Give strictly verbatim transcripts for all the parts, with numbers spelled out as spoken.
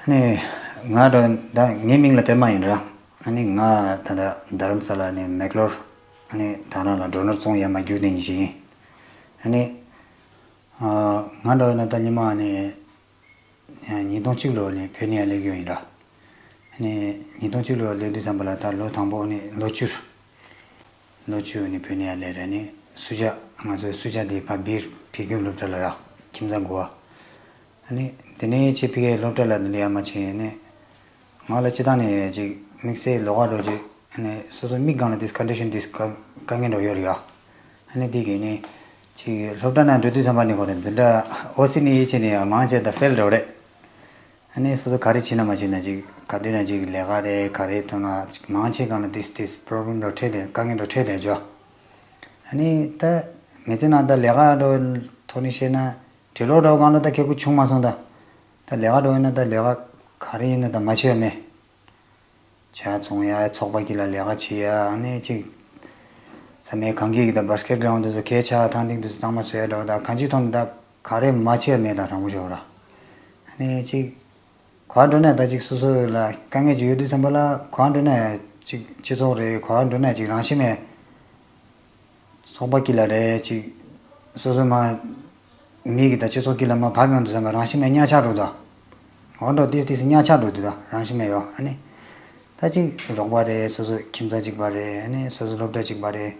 ནི་ང་རང་ད་ངའི་མིང་ལ་པད་མ་ཡིན་ར། ཨ་ནི་ང་ད་ལྟ་རྡ་རམ་ས་ལ་ནས་མེག་ལོར། ཨ་ནི་ད་རང་ལ་སྒྲོ་ནོར་བཙོང་ཡ་མ་རྒྱུག་དེ་ཡིན་ཞིག་ཡིན། ཨ་ནི་ང་འདྲ་བ་ན་ད་ཉི་མ་ནི་ཉིས་སྟོང་གཅིག་ལོ་ནས་བོད་ནས་ཡར་སླེབས་ཡོད་ཡིན་ར། ཨ་ནི་ཉིས་སྟོང་གཅིག་ལོ་སླེབས་དུས་ཙམ་པ་ལ་ད་ལོ་དང་པོ་ནི་ལོ་བཅུ། ལོ་བཅུ་ནི་བོད་ནས་ཡར་སླེབས་རེད། ནི་སུ་ཇ་ང་ཚོའི་སུ་ཇ་དེ་ཕ་བིར་ཕི་ཁྱུང་སློབ་གྲྭ་ལ་ར། ཁྱིམ་ཚང་དགུ་བ། ཨ་ནི་དེ་ནས་ཆེ་ཕི་ཁའི་སློབ་གྲྭ་ལ་འདི་འདྲ་ཡར་མར་ཕྱིན་ནས། ང་ལ་སྤྱི་བཏང་ནས་ཅིག་དམིགས་བསལ་ལོགས་ཀ་འགྲོ་ཅིག་ཨ་ནི་སོ་སོ་མིག་སྒང་ལ་དེ་ཀོན་ཌི་ཤན་དེ་དཀའ་དཀའ་ངལ་འགྲོ་ཡོད་རེད་ཡ། ཨ་ནི་དེ་གས་ནི་ཅིག་སློབ་གྲྭ་ནང་འགྲོ་དུས་ཙམ་པ་ནི་ཁོ་རེ་འཛིན་གྲྭ་ཨོ་སི་ནི་ཡི་ཆེ་ནི་ཡང་མང་ཆེ་ད་ཕེལ་འགྲོ་རེད། ཨ་ནི་སོ་སོ་ག་རེ་བྱེད་ན་མ་བྱེད་ན་ཅིག་ག་དུས་ན་ཅིག་ལས་ཀ་རེད་ག་རེ་ཐོན་ན་ཅིག་མང་ཆེ་སྒང་ལ་དེ་དེ་པོ་རོབ་ལེམ་འགྲོ་འཕྲད་དེ་དཀའ་ངལ་འགྲོ་འཕྲད་དེ་འཇོ། ཨ་ནི་ད་མི་ཚེ་ནང་ད་ལས་ཀ་འགྲོ་ཐོག་ནས་བཤད་ན་བྲེལ་ལོག་འགྲོ་སྒང་ལ་ད་ཁེ་ཁུ་བྱུང་མ་སོང་ད། ད་ལས་ཀ་འགྲོ་ཡིན་ན་ད་ལས་ཀ་ག་རེ་ཡིན་ན་ད་མ་བྱེད་ཡ་མེད། ཇ་བཙོང་ཡ་ཚོགས་པ་གི་ལ་ལས་ཀ་བྱེད་ཡ་ཨ་ནི་ཅིག་ས་མའི་གང་གི་གི་ད་བཱ་སི་ཀེ་ཊི་གྷ་རོན་ཌི་དེ་ཚོ་གས་ཆ་ཐང་ཐིང་དེ་ཚོ་གཙང་མ་བཟོ་ཡ་འགྲོ་ད་གང་ཅི་ཐོན་ད་ག་རེ་མ་བྱེད་ཡ་མེད་ད་དྲང་པོ་ཤོད་ར། ཨ་ནི་ཅིག་ག་པར་འགྲོ་ན་ད་ཅིག་སོ་སོ་ལ་དཀའ་ངལ་ཅིག་ཡོད་དུས་ཙམ་པ་ལ་ག་པར་འགྲོ་ན་ཡ་ཅིག་སྤྱི་ཚོགས་རེད་ག་པར་འགྲོ་ན་ཡ་ཅིག་རང་ཤི་མེད། ཚོགས་པ་སྐྱིད་ལ་རེད་ཅིག་སོ་སོ་མ། མི་གི་ད་སྤྱི་ཚོགས་སྐྱིད་ལ་མ་བབ་ཡོང་དུས་ཙམ་པ་རང་ཤི་མེད་གཉའ་ཆག་འགྲོ་ད། འོ་འགྲོ་ཏིས་ཏིས་གཉའ་ཆག་འགྲོ་དུས་ད་རང་ཤི་མེད་ཡོ་ཨ་ནི། ད་ཅིག་རོགས་པ་རེད་སོ་སོ་ཁྱིམ་ཚང་གཅིག་པ་རེད་ཨ་ནི་སོ་སོ་སློབ་གྲྭ་གཅིག་པ་རེད།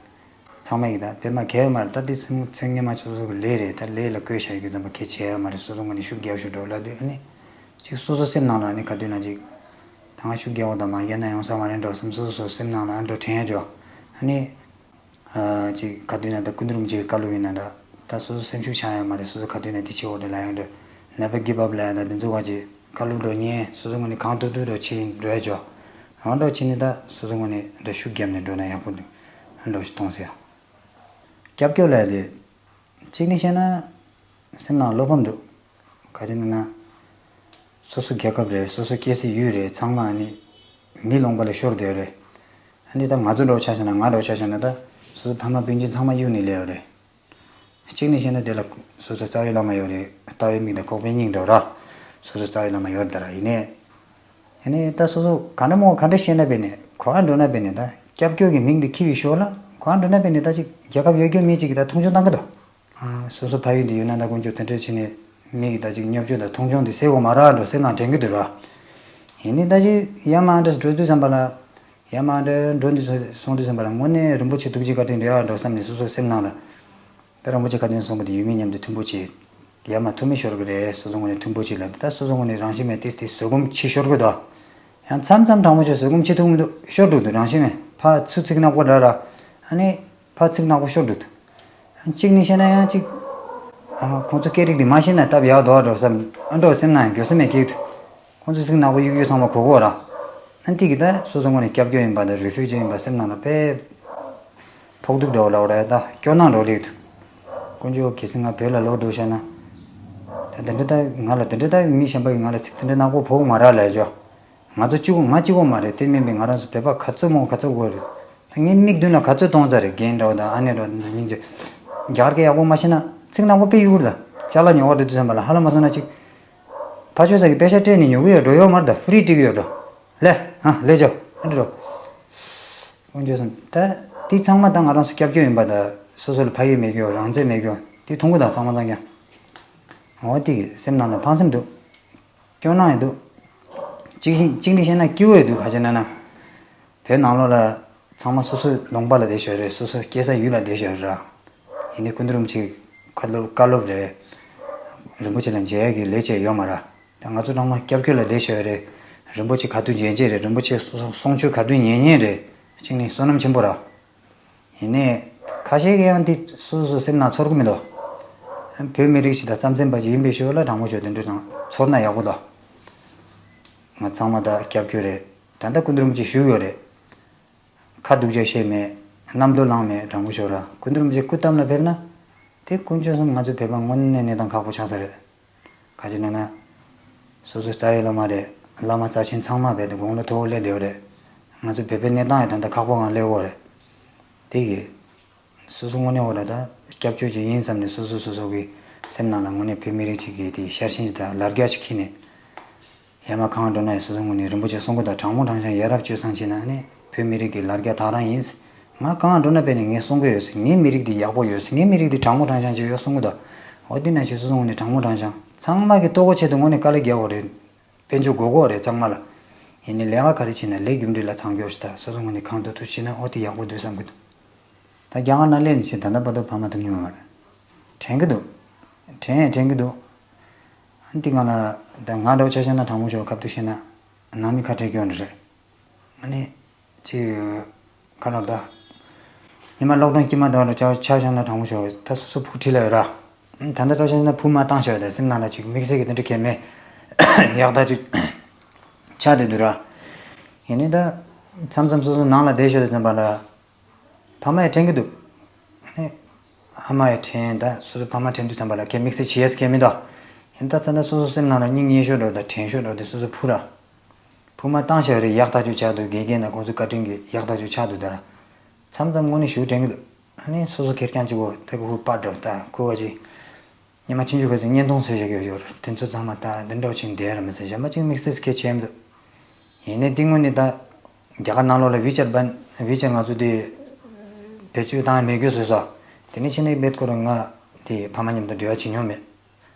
ཚང་མ་གི་ད་བེད་མ་གལ་མ་རེད་ད་དེ་ཚུན་ཚུན་ངེས་མ་སོ་སོ་གི་ལས་རེད་ད་ལས་ལ་བཀོད་བཞག་རྒྱུ་ཙམ་པ་གལ་ཆེ་ཡ་མ་རེད་སོ་སོ་ངོས་ནས་ཤུགས་རྒྱབ་ཤུགས་འགྲོ་ལ་དུས་ཨ་ནི། ཅིག་སོ་སོ་སེམས་ནང་ལ་ཨ་ནི་ག་དུས་ན་ཅིག་ད་ང་ཤུགས་རྒྱག་འོ་ད་མ་རྒྱག་ན་ཡོང་ས་མ་རེད་འགྲོ་བསམ་སོ་སོ་སེམས་ནང་ལ་ཨ་འགྲོ་དྲན་ཡ་འགྲོ། ཨ་ནི། ཅིག་ག་དུས་ན་ད་ཀུན་འདུར་མ་ཅིག་བཀའ་སློབ་ཡིན་ན་འདྲ། ད་སོ་སོ་སེམས་ཤུགས་ཆག་ཡ་མ་རེད་སོ་སོ་ག་དུས་ན་དེ་བྱེད་འོ་འདྲ་ལ་ཡང་འདྲ། Never give up ལ་ཡང་ད་དེ་ཚོ་བ་ཅིག་བཀའ་སློབ་འགྲོ་ཉན་སོ་སོ་ངོས་ནས་གང་ཐུབ་ཐུབ་འགྲོ་ཕྱིན་འགྲོ་ཡ་ཅོ། རང་འགྲོ་ཕྱིན་ནས་ད་སོ་སོ་ངོས་ནས་འདྲ་ཤུགས་བརྒྱབ་ནས་འགྲོ་ན་ཡག་པོ་འདུག་འགྲོ་ཞིག་གཏོང་ཟེར་ཡ། སྐྱབས་སྐྱོ་ལ་ཡ་དེ། གཅིག་ནས་བཤད་ན། སེམས་ནང་བློ་ཕམ་འདུག་ག་ཅི་ན་ན། སོ་སོ་རྒྱལ་ཁབ་རེད་སོ་སོ་སྐྱེས་སའི་ཡུལ་རེད་ཚང་མ་ནི། མི་ལོང་པ་ལ་ཤོར་བསྡད་རེད། ཨ་ནི་ད་ང་ཚོ་འགྲོ་ཆ་བཞག་ན་ང་འགྲོ་ཆ་བཞག་ན་ད། སོ་སོ་ཕ་མ་སྤུན་མཆེད་ཚང་མ་གཡུག་ནས་སླེབས་ཡོད་རེད། གཅིག་ནས་བཤད་ན་དེ་ལ་སོ་སོ་རྩ་བའི་བླ་མ་ཡོད་རེད་ལྟ་བའི་མིག་དང་ཁོག་པའི་སྙིང་འདྲ་བ་ར། སོ་སོ་རྩ་བའི་བླ་མ་ཡོད་རེད་ད་ར་ཡིན་ནས། ཨ་ནི་ད་སོ་སོ་ག་འདྲ་མོ་ག་འདྲ་བཤད་ན་བས་ནས་ག་པར་འགྲོ་ན་བས་ནས་ད་སྐྱབས་སྐྱོ་གི་མིང་འདི་འཁྱེར་བའི་ཞོར་ལ་ག་པར་འགྲོ་ན་བས་ནས་ད་ཅིག་རྒྱལ་ཁབ་ཡོད་རྒྱུ་མི་ཅིག་གི་ད་མཐོང་ཆུང་བཏང་གི་འདུག་ཨ། སོ་སོ་ཕ་ཡུལ་འདི་ཡོད་ན་ད་དཀོན་མཆོག་དེ་འདྲ་བྱས་ནས་མི་གི་ད་ཅིག་བརྙས་བཅོས་དང་མཐོང་ཆུང་འདི་སེལ་དགོས་མ་རེད་འགྲོ་སེམས་ནང་དྲན་གི་འདུག་ར། ཡིན་ནི་ད་ཅིག་ཡར་མར་འདྲ་འགྲོ་དུས་ཙམ་པ་ལ། ཡར་མར་འདྲ་འགྲོ་འདི་སོང་དུས་ཙམ་པ་ལ་དངོས་གནས་རིན་པོ་ཆེ་ཐུགས་རྗེ་བཀའ་དྲིན་རེད་ཨ་འགྲོ་བསམ་ནས་སོ་སོ་སེམས་ནང་ལ། ད་རིན་པོ་ཆེ་བཀའ་དྲིན་གསུངས་པ་དེ་ཡུལ་མི་མཉམ་དུ་མཐུན་པོ་བྱེད། ཡར་མར་ཐུགས་མི་ཤོར་གི་རེད་སོ་སོ་ངོས་ནས་མཐུན་པོ་བྱེད་ལབ་ད་སོ་སོ་ངོས་ནས་རང་ཤི་མེད་ཏིས་ཏིས་བཟོད་སྒོམ་ཆེ་ཤོར་གི་འདུག་ཡང་མཚམས་མཚམས་དྲང་མོ་ཆོས་བཟོད་སྒོམ་ཆེ་ཐུབ་མི་འདུག་ཤོར་འགྲོ་འདུག་རང་ཤི་མེད་ཕ་ཚུ་ཚིག་ནག་པོ་འདྲ་ར། ཨ་ནི། ཕར་ཚིག་ནག་པོ་ཤོར་འདུག་གཅིག་ནི་བཤད་ན་ཡང་གཅིག་ཨ། ཁོང་ཚོ་སྐད་རིགས་འདི་མ་ཤེས་ན་སྟབས་ཡག་འདུག་འགྲོ་བསམ་ཨ་འགྲོ་སེམས་ནང་ཡང་འགྱོད་སེམས་མེད་སྐྱེས་འདུག་ཁོང་ཚོ་ཚིག་ནག་པོ་གཡུག་གཡུག་ཚང་མ་གོ་གོ་ར། ཨ་འདི་གི་ད་སོ་སོ་ངོས་ནས་སྐྱབས་བཅོལ་ཡིན་པ་དང་རི་ཕུ་ཇི་ཡིན་པ་སེམས་ནང་ལ་དཔེ་ཕོག་ཐུག་འདྲ་བོ་ལབ་ར་ད་སྐྱོ་སྣང་འདྲ་བོ་སླེབས་འདུག་དཀོན་མཆོག་གལ་སྲིད་ང་བོད་ལ་ལོག་འགྲོ་བྱས་ན། ད་དེ་འདྲ་ད་ང་ལ་དེ་འདྲ་ད་མི་གཞན་པ་གིས་ང་ལ་ཚིག་དེ་འདྲ་ནག་པོ་ཕོག་མ་ར་ལབ་ཅོ། ང་ཚོ་གཅིག་པོ་ང་གཅིག་པོ་མ་རེད་དེ་མིན་པའི་ང་རང་ཚོ་བོད་པ་ག་ཚོད་མང་ག་ཚོད་དགོས་རེད། ད་ངའི་མིག་མདུན་ལ་ག་ཚོད་མཐོང་ཚར་རེད་རྒན་འདྲ་བོ་དང་ཨ་ནེ་འདྲ་བོ་དང་སྙིང་རྗེ། རྒྱ་གར་གྱི་ཡག་པོ་མ་ཤེས་ན་ཚིག་ནག་པོ་དཔེ་གཡུག་རེད་ད། ཅ་ལག་ཉོ་བར་འགྲོ་དུས་ཙམ་པ་ལ་ཧ་ལམ་མ་སོང་ན་ཅིག་ཕ་ཆོས་ས་གི་པེ་ཤ་སྤྲད་ནས་ཉོ་གི་ཡོད་འགྲོ་ཡོད་མ་རེད་ད་ཧྥི་རི་སྤྲད་གི་ཡོད་འགྲོ། ལེ། ཧ་ལེ་ཅོ། ཨ་འདྲ་འགྲོ། དཀོན་མཆོག་གསུམ་ད། དེ་ཚང་མ་ད་ང་རང་ཚོ་སྐྱབས་བཅོལ་ཡིན་པ་ད་སོ་སོ་ལ་ཕ་ཡུལ་མེད་གི་ཡོད་རང་བཙན་མེད་གི་ཡོད་དེ་མཐོང་གི་ད་ཚང་མ་ད་ཀྱང་། འོ་དེ་གི་སེམས་ནང་ལ་ཕངས་སེམས་འདུག་སྐྱོ་སྣང་ཡང་འདུག་གཅིག་བཞིན་གཅིག་ནི་བཤད་ན་སྐྱིད་པོ་ཡང་འདུག་ག་ཅི་ན་ན། བོད་ནང་ལོགས་ལ་ཚང་མ་སོ་སོའི་ལུང་པ་ལ་བསྡད་ཤོག་རེད་སོ་སོ་སྐྱེས་ས་ཡུལ་ལ་བསྡད་ཤོག་རེད། ཡིན་ནའི་སྐུ་མདུན་རིན་པོ་ཆེ་བཀའ་སློབ་བཀའ་སློབ་རེད། རིན་པོ་ཆེ་ལ་མཇལ་ཡག་གི་ལས་བྱས་ཡོད་མ་རེད། ད་ང་ཚོ་ཚང་མ་སྐྱབས་བཅོལ་ལ་བསྡད་ཤོག་རེད། རིན་པོ་ཆེ་ག་དུས་མཇལ་མཇལ་རེད་རིན་པོ་ཆེ་གསུང་ཆོས་ག་དུས་ཉན་ཉན་རེད། གཅིག་ནི་བསོད་ནམས་ཆེན་པོ་རེད། ཡིན་ནའི། ཁ་ཤས་ཀྱིས་ཡང་འདི་སོ་སོ་སོ་སེམས་ནང་ཚོར་གི་མི་འདུག་བོད་མི་རིགས་ཤིག་དང་རྩམ་ཟན་པ་ཞིག་ཡིན་པའི་ཞོར་ལ་དྲང་པོ་ཞོར་དེ་འདྲ་དང་ཚོར་ན་ཡག་པོ་འདུག་ང་ཚང་མ་ད་སྐྱབས་བཅོལ་རེད། ད་ལྟ་སྐུ་མདུན་རིན་པོ་ཆེ་བཞུགས་ཡོད་རེད། ཁ་སྡུག་ཅག་བཤད་མེད། རྣམ་རྟོག་ལངས་མེད་དྲང་པོ་ཞོར་ར་སྐུ་མདུན་རིན་པོ་ཆེ་སྐུ་གཏམ་ལ་ཕེབས་ན། དེ་དཀོན་མཆོག་གསུམ་ང་ཚོའི་བོད་པ་དངོས་གནས་གནས་སྟངས་ཁག་པོ་ཆགས་ས་རེད། ག་ཅི་ན་ན། སོ་སོའི་རྩ་བའི་བླ་མ་རེད། བླ་མ་རྩ་ཆེན་ཚང་མ་རྦད་དེ་དགུང་ལོ་མཐོ་བོ་སླེབས་བསྡད་ཡོད་རེད། ང་ཚོ་བོད་པའི་གནས་སྟངས་ཡང་ད་ལྟ་ཁག་པོ་ངང་སླེབས་ཡོད་རེད། དེ་གི། སོ་སོ་དངོས་གནས་འོ་ལ་ད་སྐྱབས་བཅོལ་ཅིག་ཡིན་བསམ་ནས་སོ་སོ་སོ་སོ་གི་སེམས་ནང་ལ་དངོས་གནས་བོད་མི་རིགས་ཅིག་གི་དེ་ཤ་ཞེན་ཅིག་དང་ལར་རྒྱ་ཅིག་འཁྱེར་ནས། ཡ་མ་གང་འགྲོ་ན་ཡང་སོ་སོ་ངོས་ནས་རིན་པོ་ཆེ་གསུང་གི་འདུག་དྲང་མོ་དྲང་བཞག་ཡ་རབས་སྤྱོད་བཟང་བྱས་ན་ནི་བོད་མི་རིགས་ཀྱི་ལར་རྒྱ་དག་རང་ཡིན། ང་གང་འགྲོ་ན་དཔེ་ནས་ངས་གསུང་གི་ཡོད། ངའི་མི་རིགས་འདི་ཡག་པོ་ཡོད། ངའི་མི་རིགས་འདི་དྲང་མོ་དྲང་བཞག་བྱས་ཡོད་གསུང་གི་འདུག་འོ་འདི་ན་ཞིག་སོ་སོ་ངོས་ནས་དྲང་མོ་དྲང་བཞག་ཚང་མ་གི་ལྟོ་གོས་ཆེད་དུ་ངོས་ནས་དཀའ་ལས་རྒྱག་དགོས་རེད། དཔལ་འབྱོར་དགོས་དགོས་རེད་གཙང་མ་ལ། ཡིན་ནའི་ལས་ཀ་ག་རེ་བྱེད་ན་ལས་རྒྱུ་འབྲས་ལ་མཚམས་སྦྱོར་ཞིག་དང་སོ་སོ་ངོས་ནས་གང་ཐུབ་ཐུབ་བྱེད་ན་འོ་དེ་ཡག་པོ་འདུག་བསམ་གི་འདུག་ད་རྒྱ་གར་ནང་སླེབས་ནས་ཕྱིན་ད་ལྟ་བར་དུ་ཕ་མ་ཐུག་མྱོང་བ་རེད། དྲན་གི་འདུག་དྲན་ཡང་དྲན་གི་འདུག་ཨ་འདི་ང་ལ་ད་ང་འདྲ་བོ་ཆ་བཞག་ན་དྲང་མོ་ཞོག་ཁ་ཐུག་བཤད་ན་ནང་མི་ཁ་བྲལ་སྐྱོན་རེད། ཨ་ནི། ཅིག་ཁ་ལོ་ད། ཉི་མ་གློག་སྒྲོན་དཀྱིལ་མ་དང་ལ་ཆ་ཆ་བཞག་ན་དྲང་མོ་ཞོག་ད་སོ་སོ་ཕྲུ་གུ་ཁྲིད་ལ་ཡོད་ར། ད་ལྟ་འདྲ་བྱས་ན་ཕུ་མ་བཏང་བཞག་ཡོད་ད་སེམས་ནང་ལ་ཅིག་དམིགས་བསལ་གྱི་དེ་འདྲ་གས་མེད། ཡག་ཐག་ཆོད། ཆགས་བསྡད་འདུག་ར། ཡིན་ནའི་ད། མཚམས་མཚམས་སོ་སོ་ནང་ལ་བསྡད་ཤོར་དུས་ཙམ་པ་ལ། ཕ་མ་ཡང་དྲན་གྱི་འདུག་ཨ་ནི། ཨ་མ་ཡང་དྲན་ད་སོ་སོ་ཕ་མ་དྲན་དུས་ཙམ་པ་ལ་གས་དམིགས་བསལ་བྱེད་ཡས་གས་མི་འདུག་ཡིན་ད་ད་ད་སོ་སོ་སེམས་ནང་ལ་སྙིང་ཉེ་ཤོས་འགྲོ་ད་དྲན་ཤོས་འགྲོ་དེ་སོ་སོ་ཕུ་ར། ཕུ་མ་བཏང་བཞག་རེད་ཡག་ཐག་ཆོད་ཆགས་འདུག་དགེ་རྒན་དང་ཁོང་ཚོ་བཀའ་དྲིན་གྱིས་ཡག་ཐག་ཆོད་ཆགས་འདུག་ད་ར། མཚམས་མཚམས་དངོས་གནས་ཞུ་དྲན་གྱི་འདུག་ཨ་ནི་སོ་སོ་ཁེར་རྐྱང་གཅིག་པོ་ད་ཁུ་ཁུ་པར་འགྲོ་ད་ཁུ་བ་ཅིག་ཉི་མ་ཆུང་ཆུང་ཁོས་ཟིག་བརྙན་ཐུང་བཟོས་བཞག་གི་ཡོད་ཡོད་རེད། དེ་ཚོ་ཚང་མ་ད་འདི་འདྲ་བ་ཅིག་འདས་ར་མི་ཟེར་གཞན་པ་ཅིག་དམིགས་བསལ་སྐད་ཆེ་མི་འདུག་ཡིན་ནའི་དེ་སྔོན་ནས་ད་རྒྱ་གར་ནང་ལོགས་ལ་ཝི་ཆེར་བན་ཝི་ཆེར་ང་ཚོ་དེ་བེད་སྤྱོད་བཏང་ཡ་མེད་དགོས་བཟོས་སོ། དེ་ནས་ཕྱི་ནས་རྦད་ཁོ་རང་ང་དེ་ཕ་མ་མཉམ་དུ་འབྲེལ་བ་བྱེད་མྱོང་མེད།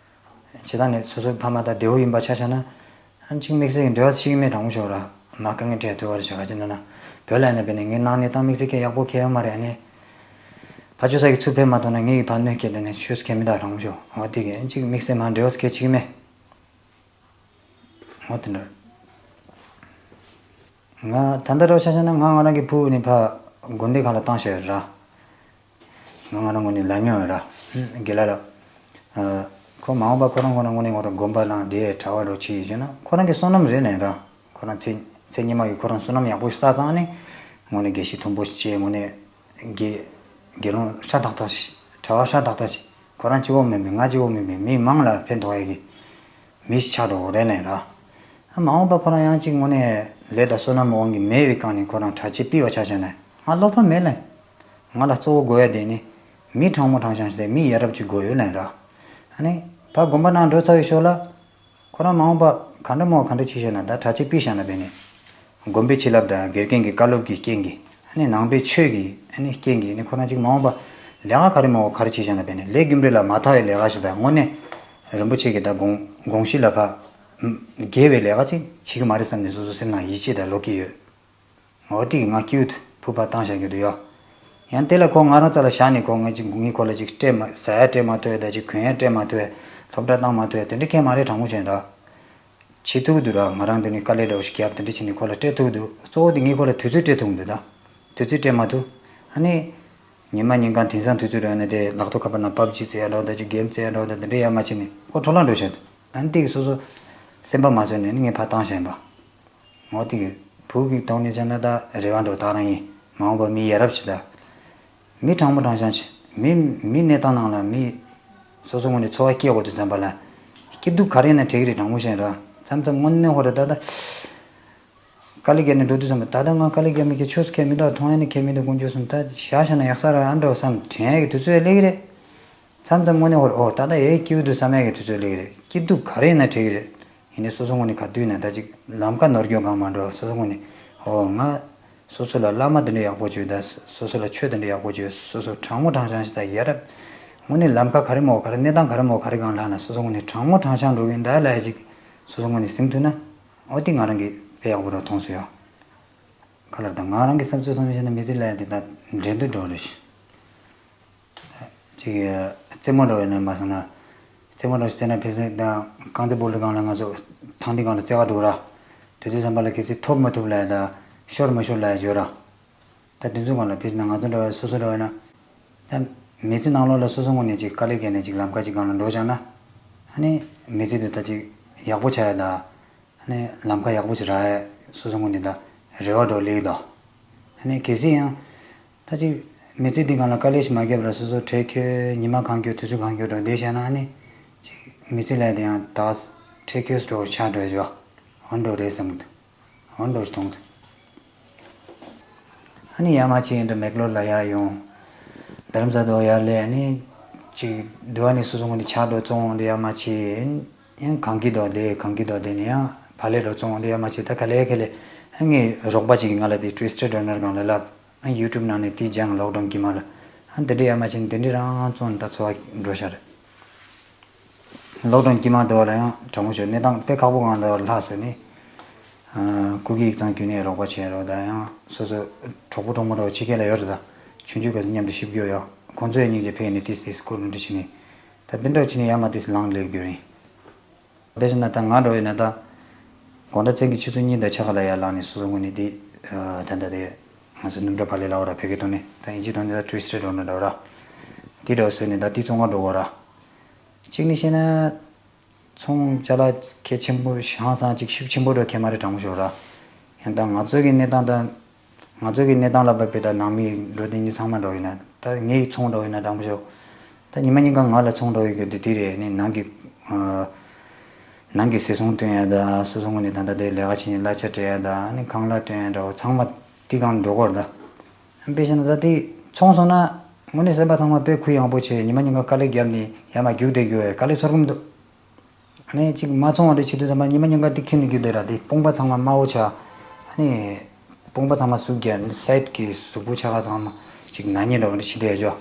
བྱེད་སྟངས་ནི་སོ་སོའི་ཕ་མ་དང་བདེ་བོ་ཡིན་པ་ཆ་བཞག་ན། ཨ་ནི་གཅིག་དམིགས་བསལ་གྱི་འབྲེལ་བ་ཞིག་མེད་དྲང་པོ་ཞོག་ར། མ་དཀའ་ངལ་འཕྲད་ཐུབ་པ་རེད་བྱ་ག་ཅི་འདྲ་ན། བོད་ལ་ཡིན་ན་བས་ནས་ངའི་ནང་ནས་ཏང་དམིགས་བསལ་གྱི་ཡག་པོ་གལ་ཡོད་མ་རེད་ཨ་ནི། ཕ་ཆོས་ས་ཀྱི་ཚུར་ཕེབས་མ་ཐུབ་ན་ངེད་ཀྱི་ཕ་གནོད་སྐྱེལ་དེ་ནས་ཆོས་སྐྱེལ་མི་དག་དྲང་པོ་ཞོག་འོ་དེ་གི་ཨ་ནི་གཅིག་དམིགས་བསལ་མ་འབྲེལ་བ་སྐད་ཅིག་མེད། འོ་དེ་འདྲ། ང་ད་ལྟ་རོ་ཆ་བཞག་ན་ང་ང་རང་གི་ཕུ་བོ་ནི་ཕ་དགོན་སྡེ་ཁག་ལ་བཏང་བཞག་ཡོད་ར། ང་ང་རང་ངོས་ནས་ལབ་མྱོང་ཡོད་ར། དགེ་ལགས་ལ། ཨ། ཁོ་མ་འོངས་པ་ཁོ་རང་ཁོ་རང་ངོས་ནས་ང་རང་དགོན་པ་ནང་དེ་གྲྭ་བ་རོ་ཆི་ཡིན་ཟེར་ན་ཁོ་རང་གི་བསོད་ནམས་རེད་ལན་ར། ཁོ་རང་ཚེ་ཚེ་སྔོན་མ་གི་ཁོ་རང་བསོད་ནམས་ཡག་པོ་ཞིག་བསགས་ཙང་ནི་ངོས་ནས་དགེ་བཤེས་མཐོན་པོ་ཞིག་བྱས་ངོས་ནས་དགེ་དགེ་སློང་ཧྲ་ཐག་ཐག་ཞིག་གྲྭ་བ་ཧྲ་ཐག་ཐག་ཞིག་ཁོ་རང་གཅིག་པོ་མིན་པའི་ང་གཅིག་པོ་མིན་པའི་མི་མང་ལ་ཕན་ཐོགས་ཡ་གི་མི་ཞིག་ཆགས་འགྲོ་གི་རེད་ལན་ར། ཨ་མ་འོངས་པ་ཁོ་རང་ཡང་གཅིག་དངོས་གནས་ལས་དང་བསོད་ནམས་དབང་གིས་མེད་པའི་སྒང་ནས་ཁོ་རང་གྲྭ་ཆས་ཕུད་པ་ཆ་བཞག་ན་ང་བློ་ཕམ་མེད་ལན། ང་ལ་གཙོ་བོ་དགོས་ཡ་དེ་ནི་མི་དྲང་མོ་དྲང་བཞག་ཞིག་དང་མི་ཡ་རབས་ཅིག་དགོས་ཡོད་ལན་ར། ཨ་ནི་ཕ་དགོན་པ་ནང་འགྲོ་ཚར་བའི་ཞོར་ལ་ཁོ་རང་མ་འོངས་པ་ག་འདྲ་མོ་ག་འདྲ་བྱས་བཞག་ན་ད་གྲྭ་ཆས་ཕུད་བཞག་ན་བས་ནི། དགོན་པའི་བྱིན་རླབས་དང་དགེ་རྒན་གྱི་བཀའ་སློབ་ཀྱི་རྐྱེན་གྱིས་ཨ་ནི་ནང་པའི་ཆོས་ཀྱི་ཨ་ནི་རྐྱེན་གྱིས་ཨ་ནི་ཁོ་རང་གཅིག་མ་འོངས་པ་ལས་ཀ་ག་རེ་མ་འོ་ག་རེ་བྱས་བཞག་ན་བས་ནི་ལས་རྒྱུ་འབྲས་ལ་མ་ཐར་བའི་ལས་ཀ་ཞིག་དང་དངོས་གནས་རིན་པོ་ཆེ་གི་ད་དགོངས་དགོངས་གཞི་ལ་ཕ། འགལ་བའི་ལས་ཀ་ཅིག་བྱེད་ཀྱི་མ་རེད་བསམ་ནས་སོ་སོ་སེམས་ནང་ཡིད་ཆེས་དང་ལོག་གི་ཡོད། འོ་དེ་གི་ང་སྐྱིད་པོ་ཕུ་ཕ་བཏང་བཞག་གི་འདུག་ཡ། ཡང་དེ་ལ་ཁོ་ང་རང་རྩ་ལ་བཞག་ནས་ཁོ་ང་ཅིག་ངས་ཁོ་ལ་ཅིག་སྤྲད་མ་ཟ་ཡ་སྤྲད་མ་ཐུབ་ཡ་ད་ཅིག་གོན་ཡ་སྤྲད་མ་ཐུབ་ཡ་སློབ་གྲྭ་བཏང་མ་ཐུབ་ཡ་དེ་འདྲ་གས་མ་རེད་དྲང་པོ་བྱས་ར། བྱེད་ཐུབ་ཀྱི་འདུག་ར། ང་རང་འདི་ནས་དཀའ་ལས་འདྲ་བོ་ཞིག་བརྒྱབ་དེ་འདྲ་བྱས་ནས་ཁོ་ལ་སྤྲད་ཐུབ་ཀྱི་འདུག་གཙོ་བོ་དེ་ངས་ཁོ་ལ་དུས་ཚོད་སྤྲད་ཐུབ་ཀྱི་འདུག་ད། དུས་ཚོད་སྤྲད་མ་ཐུབ། ཨ་ནི། ཉི་མ་ཉིན་གང་དེང་སང་དུས་ཚོད་འདྲ་བོ་ན་དེ་ལག་ཐོག་ཁ་པར་ནང་པབ་ཇི་རྩེ་ཡ་འདྲ་བོ་ད་ཅིག་གེམ་རྩེ་ཡ་འདྲ་བོ་ད་དེ་འདྲ་ཡ་མ་བྱས་ནས་ཁོ་འཕྲོ་བརླག་འགྲོ་བཞག་འདུག་ཨ་ནི་དེ་གི་སོ་སོ། སེམས་པ་མ་བཟོད་ནས་ནི་ངས་ཕར་བཏང་བཞག་ཡིན་པ། འོ་དེ་གི་བུ་གི་ཐོག་ནས་བྱས་ན་ད་རེ་བ་འདྲ་བོ་ད་རང་ཡིན། མ་འོངས་པ་མི་ཡ་རབས་ཤིག་ད། མི་དྲང་མོ་དྲང་བཞག་ཅིག་མི་མི་གནས་སྟངས་ནང་ལ་མི། སོ་སོ་ངོས་ནས་འཚོ་བ་སྐྱེལ་དགོས་དུས་ཙམ་པ་ལ། སྐྱིད་སྡུག་ག་རེ་ཡིན་ན་འགྲིག་གི་རེད་དྲང་མོ་བཤད་ར། མཚམས་མཚམས་དངོས་གནས་ཧོ་རེད་ད་ད། དཀའ་ལས་བརྒྱབ་ནས་འགྲོ་དུས་ཙམ་པ་ད་ལྟ་ང་དཀའ་ལས་བརྒྱབ་མི་ཁྱེད་ཆོས་སུ་ཁྱེད་མི་འདུག་མཐོང་ཡ་ནི་ཁྱེད་མི་འདུག་དཀོན་མཆོག་གསུམ་ད་བཞག་བཞག་ན་ཡག་ས་ར་ཨ་འདྲ་བསམ་དྲན་ཡ་གི་དུས་ཚོད་སླེབས་ཀྱི་རེད། མཚམས་མཚམས་དངོས་གནས་ཧོ་རེད་ཨོ་ད་ལྟ་ཡའི་སྐྱིད་པོ་འདུག་བསམ་ཡ་གི་དུས་ཚོད་སླེབས་ཀྱི་རེད། སྐྱིད་སྡུག་ག་རེ་ཡིན་ན་འགྲིག་གི་རེད། ཡིན་ནའི་སོ་སོ་ངོས་ནས་ག་དུས་ན་ད་ཅིག་ལམ་ཁ་ནོར་སྐྱོན་གང་མ་འགྲོ་སོ་སོ་ངོས་ནས་ཨོ་ང་། སོ་སོ་ལ་བླ་མ་དེ་འདྲ་ཡག་པོ་བྱོས་ད་སོ་སོ་ལ་ཆོས་དེ་འདྲ་ཡག་པོ་བྱོས་སོ་སོ་དྲང་མོ་དྲང་བཞག་ཞིག་ད་ཡ་རབས། དངོས་གནས་ལམ་ཁ་ག་རེ་མོ་ག་རེ་གནས་སྟངས་ག་རེ་མོ་ག་རེ་གང་ལགས་ན་སོ་སོ་ངོས་ནས་དྲང་མོ་དྲང་བཞག་འགྲོ་གིན་ད་ལ་ཡ་ཅིག་སོ་སོ་ངོས་ནས་ཟིན་ཐུབ་ན། ཨོ་དེ་ང་རང་གི་དཔེ་ཡག་པོ་ར་མཐོང་སོང་ཡ། ཁ་ལར་ད་ང་རང་གི་བསམ་ཚུལ་ཐོག་ནས་བཤད་ན་མི་ཚེ་ལ་ཡ་དེ་ད་འགྲན་བསྡུར་འགྲོ་རེད། ཅིག་རྩེད་མོ་འདྲ་བོ་ཡིན་ན་མ་སོང་ན། རྩེད་མོ་འདྲ་བོ་རྩེ་ན་ཕལ་ཆེར་ད་རྐང་རྩེད་སྤོ་ལོ་སྒང་ལ་ང་ཚོ་ཐང་འདི་སྒང་ལ་རྩེ་ག་འགྲོ་ར། དེ་དུས་ཙམ་པ་ལ་གལ་སྲིད་ཐོབ་མ་ཐུབ་ལ་ཡ་ད་ཤོར་མ་ཤོར་ལ་ཡ་བརྗོད་ར། ད་དེ་ཚོའི་སྒང་ལ་ཕལ་ཆེར་ང་ཚོ་འདྲ་བོ་སོ་སོ་འདྲ་བོ་ཡིན་ན། ད་མི་ཚེ་ནང་ལོགས་ལ་སོ་སོ་ངོས་ནས་ཅིག་དཀའ་ལས་བརྒྱབ་ནས་ཅིག་ལམ་ཁ་ཅིག་སྒང་ལ་འགྲོ་བཞག་ན། ཨ་ནི་མི་ཚེ་འདི་ད་ཅིག་ཡག་པོ་ཆགས་ཡ་ད། ཨ་ནི་ལམ་ཁ་ཡག་པོ་ཞིག་རག་ཡ་སོ་སོ་ངོས་ནས་ད་རེ་བ་འདྲ་བོ་སླེབས་ཀྱི་འདུག་ཨ་ནི་གལ་སྲིད་ཡང་ད་ཅིག་མི་ཚེ་འདི་སྒང་ལ་དཀའ་ལས་ཞིག་མ་བརྒྱབ་ལ་སོ་སོ་ཁྲེལ་ཁྱོད་ཉི་མ་གང་ཁྱོད་དུས་ཚོད་གང་ཁྱོད་འདྲ་བོ་བསྡད་བཞག་ན་ཨ་ནི་ཅིག་མི་ཚེ་ལ་དེ་ཡང་ད་ཁྲེལ་ཁྱོད་འདྲ་བོ་ཆགས་འགྲོ་ཡ་ཅིག་འོ་འདྲ་བོ་རེད་བསམ་གྱི་འདུག་འོ་འདྲ་བོ་ཞིག་མཐོང་གི་འདུག་ཨ་ནི་ཡར་མར་ཅིག་ཡིན་འདྲ་མེག་ལོར་ལ་ཡར་ཡོང་། རྡ་རམ་ས་དོ་ཡར་སླེབས་ཨ་ནི་ཅིག་འདི་བ་ནི་སོ་སོ་ངོས་ནས་ཆགས་འགྲོ་བཙོང་འདྲ་ཡར་མར་ཅིག་ཡང་གངས་སྐྱིད་དོ་བསྡད་གངས་སྐྱིད་དོ་བསྡད་ནས་ཡང་ བག་ལེབ་རོ་བཙོང་འདི་ཡ་མ་བྱེད་ད་ག་ལེ་ག་ལེ། ཨ་ངའི་རོགས་པ་ཅིག་གིས་ང་ལ་དེ་Twisted Runner སྒང་ལ་ལབ། ཨ་YouTube ནང་ནས་དེ་སྦྱངས་ལོག་ཌའུན་དཀྱིལ་མ་ལ། ཨ་འདི་འདྲ་ཡ་མ་བྱེད་འདི་འདྲ་རང་བཙོང་ད་འཚོ་བ་འགྲོ་ཤག་རེད། ལོག་ཌའུན་དཀྱིལ་མ་འདི་བ་ལ་ཡང་དྲང་པོ་ཤོད་གནས་སྟངས་དཔེ་ཁག་པོ་གང་འདི་བ་ལྷག་ཟེར་ནས། ཨ་སྐུ་སྒེར་ཡིག་ཚང་བརྒྱུད་ནས་རོགས་པ་བྱས་རོགས་ད་ཡང་སོ་སོ་གྲོགས་པོ་གྲོགས་མོ་རོགས་ཕྱི་རྒྱལ་ལ་ཡོད་རེད་ད། ཆུང་ཆུང་ག་ཚོད་མཉམ་དུ་ཤི་རྒྱུ་ཡོད། ཁོང་ཚོ་ཡང་སྙིང་རྗེ་ཕེབས་ནས་ཏིས་ཏིས་སྐོར་མི་འདྲ་བྱས་ནས། ད་འདི་འདྲ་བྱས་ནས་ཡ་མ་ཏིས་ལངས་ལས་རྒྱུ་རེད། དཔེ་བཞག་ན་ད་ང་འགྲོ་ཡིན་ན་ད། དགོང་དག་མཚན་གྱི་ཆུ་ཚོད་གཉིས་དང་ཕྱེད་ཀ་ལ་ཡར་ལངས་ནས་སོ་སོ་ངོས་ནས་འདི། ད་ལྟ་དེ། ང་ཚོ་སྣུམ་འདྲ་བག་ལེབ་ལ་འོ་ར་བོད་སྐད་ཐོག་ནས་ད་ཨིན་ཇི་ཐོག་ནས་ད་Twisted Runner འདྲ་འོ་ར། འདི་འདྲ་བཟོས་ནས་ད་འདི་བཙོང་ག་འགྲོ་གོ་ར། གཅིག་ནས་བཤད་ན། ཚོང་ཅ་ལག་གལ་ཆེན་པོ་ཧང་སང་ཅིག་ཤུགས་ཆེན་པོ་འགྲོ་གལ་མ་རེད་དྲང་པོ་ཞོག་ར། ཡང་ད་ང་ཚོ་གི་གནས་སྟངས་ད། ང་ཚོ་གི་གནས་སྟངས་ལ་བབས་པའི་ད་ནང་མི་འགྲོ་དེ་གཉིས་ཚང་མ་འགྲོ་ཡིན་ན་ད་ངའི་ཚོང་འགྲོ་ཡིན་ན་དྲང་པོ་ཞོག་ད་ཉི་མ་ཉིན་གང་ང་ལ་ཚོང་འགྲོ་ཡི་གི་དེ་དེ་རེད་ནི་ནང་གི། ནང་གི་ཟས་སོང་སྟོན་ཡ་ད་སོ་སོ་ངོས་ནས་ད་ལྟ་དེ་ལས་ཀ་བྱེད་ཉིན་གླ་ཆ་སྤྲད་ཡ་ད་ནི་ཁང་གླ་སྟོན་ཡ་འདྲ་བོ་ཚང་མ་དེ་གང་འགྲོ་གོ་ར་ད། དཔེ་བཤད་ན་ད་དེ་ཚོང་སོང་ན་དངོས་གནས་སེམས་པ་ཚང་མ་དཔེ་གུ་ཡངས་པོ་བྱས་ཉི་མ་ཉིན་གང་དཀའ་ལས་བརྒྱབ་ནས་ཡ་མ་རྒྱུག་བསྡད་རྒྱུ་བས་དཀའ་ལས་ཚོར་གི་མི་འདུག་ཨ་ནི་གཅིག་མ་ཚོང་བ་འདྲ་བྱེད་དུས་ཙམ་པ་ཉི་མ་ཉིན་གང་འདི་ཁྱེར་ནས་རྒྱུ་ལས་ར་འདི་དཔུང་པ་ཚང་མ་དམའ་བོ་ཆགས། ཨ་ནི་དཔུང་པ་ཚང་མ་ཟུག་རྒྱག་སའིཌ་གི་གཟུགས་པོ་ཆ་ག་ཚང་མ་གཅིག་ན་ཉེན་འདྲ་བོ་འདྲ་བྱེད་བསྡད་ཡོད་ཅོ།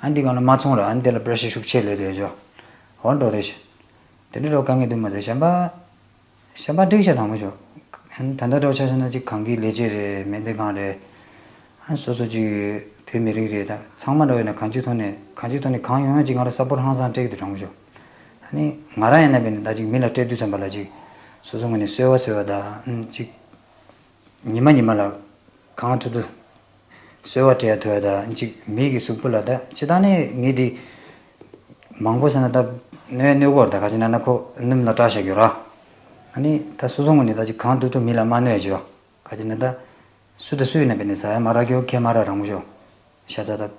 ཨ་འདི་གང་ལ་མ་ཚོང་ར་ཨ་འདི་ལ་པྲེ་ཤར་ཤུགས་ཆེ་ལོས་བསྡད་ཡོད་ཅོ། འོ་འགྲོ་རེད་ཤག་དེ་འདྲ་འགྲོ་དཀའ་ངལ་འདུག་མ་ཟད་གཞན་པ། གཞན་པ་འགྲིག་ཤག་དྲང་པོ་ཤོག་ད་ལྟ་འགྲོ་ཆ་བཞག་ན་གཅིག་གང་གི་ལས་བྱེད་རེད་མེ་མདའི་སྒང་རེད། ཨ་སོ་སོ་གཅིག་བོད་མི་རིགས་རེད་ད་ཚང་མ་འགྲོ་ཡོད་ན་གང་ཅིའི་ཐོག་ནས་གང་ཅིའི་ཐོག་ནས་གང་ཡོང་ཡོང་གཅིག་ང་རང་སཔོར་ཧང་སང་སྤྲད་ཀྱི་འདུག་དྲང་པོ་ཤོག་ཨ་ནི་ང་རང་ཡིན་ན་བས་ནི་ད་གཅིག་མི་ལ་སྤྲད་དུས་ཙམ་པ་ལ་གཅིག་སོ་སོ་ངོས་ནས་གསོལ་བ་གསོལ་བ་ད་ཨ་གཅིག་ཉི་མ་ཉི་མ་ལ་གང་ཐུབ་ཐུབ་གསོལ་བ་སྤྲད་ཐུབ་ཡ་ད་གཅིག་མི་གི་གཟུགས་པོ་ལ་ད་སྤྱིར་བཏང་ནས་ངས་འདི་མང་པོ་ཟེར་ན་ད་གནོད་གནོད་གོ་ར་ད་ག་ཅི་ན་ན་ཁོ་སྣུམ་ལ་སྐྲག་བཞག་ཡོད་ར། ཨ་ནི་ད་སོ་སོ་ངོས་ནས་ད་ཅིག་གང་ཐུབ་ཐུབ་མི་ལ་མ་གནོད་ཡ་བྱོས། ག་ཅི་ན་ད། སུ་དང་སུ་ཡིན་ན་བས་ནས་ཟ་ཡ་མ་རག་རྒྱུ་ཁས་མ་རག་རང་མོ་ཤོག་ཤ་ཚ་ད་བོད་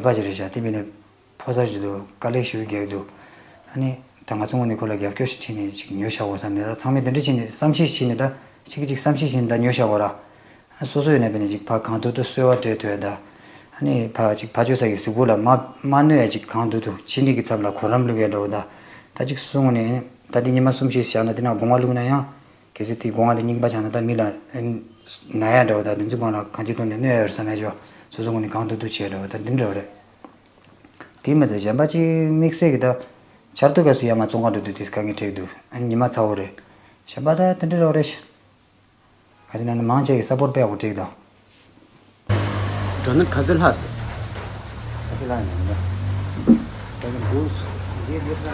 པ་ཞིག་རེད་ཤག་དེ་བས་ནས་ཕོ་གསར་ཞིག་འདུག་དཀའ་ལས་ཞེ་པོ་རྒྱག་གི་འདུག་ཨ་ནི་ད་ང་ཚོ་ངོས་ནས་ཁོ་ལ་རྒྱབ་སྐྱོར་ཞིག་བྱས་ནས་ཅིག་ཉོ་བཞག་འོ་བསམ་ནས་ད་ཚང་མས་དེ་འདྲ་བྱས་ནས་བསམ་ཤེས་བྱས་ནས་ད་གཅིག་གིས་གཅིག་བསམ་ཤེས་བྱས་ནས་ད་ཉོ་བཞག་འོ་ར། ཨ་སོ་སོ་ཡིན་ན་བས་ནས་ཅིག་ཕ་གང་ཐུབ་ཐུབ་གསོལ་བ་སྤྲད་ཐུབ་ཡ་ད། ཨ་ནི་ཕ་ཅིག་ཕ་ཆོས་ས་གི་གཟུགས་པོ་ལ་མ་མ་གནོད་ཡ་ཅིག་གང་ཐུབ་ཐུབ་ཕྱི་འབྲེལ་གི་ཚབ་ལ་གོ་རིམ་བླུག་ཡ་འདྲ་བོ་ད། ད་ཅིག་སོ་སོ་ངོས་ནས་ད་འདི་ཉི་མ་གསུམ་བཞི་བཞག་ན་དེ་ན་དགོང་བ་བླུག་ན་ཡང་། གལ་སྲིད་དེའི་སྒོ་ང་དེ་རྙིང་པ་ཆགས་ན་ད་མི་ལ་ན་ཡ་འདྲ་བོ་དང་དེ་ཚོའི་སྒང་ལ་གང་ཅིའི་ཐོག་ནས་གནོད་ཡ་ཡོད་བསམ་ཡ་ཅིག་སོ་སོ་ངོས་ནས་གང་ཐུབ་ཐུབ་བྱས་འདྲ་བོ་ད་འདི་འདྲ་བོ་རེད། དེ་མ་ཚད་གཞན་པ་ཅིག་དམིགས་བསལ་གྱི་ད་ཆར་དུས་སྐབས་སུ་ཡ་མ་བཙོང་ག་འགྲོ་དུས་དེ་དཀའ་ངལ་འཕྲད་འདུག་ཉི་མ་ཚ་བོ་རེད། གཞན་པ་ད་དེ་འདྲ་འདྲ་བོ་རེད། ག་ཅི་ན་ནི་མང་ཆེ་གི་ས་པོར་དཔེ་ཡག་པོ་སྤྲད་ཀྱི་འདུག་ཌོ་ནར་ག་ཚོད་ལྷག་ག་ཚོད་ལྷག་ཡིན་ན་ད་གི་འདུག་འདི་འདི་ལྷག་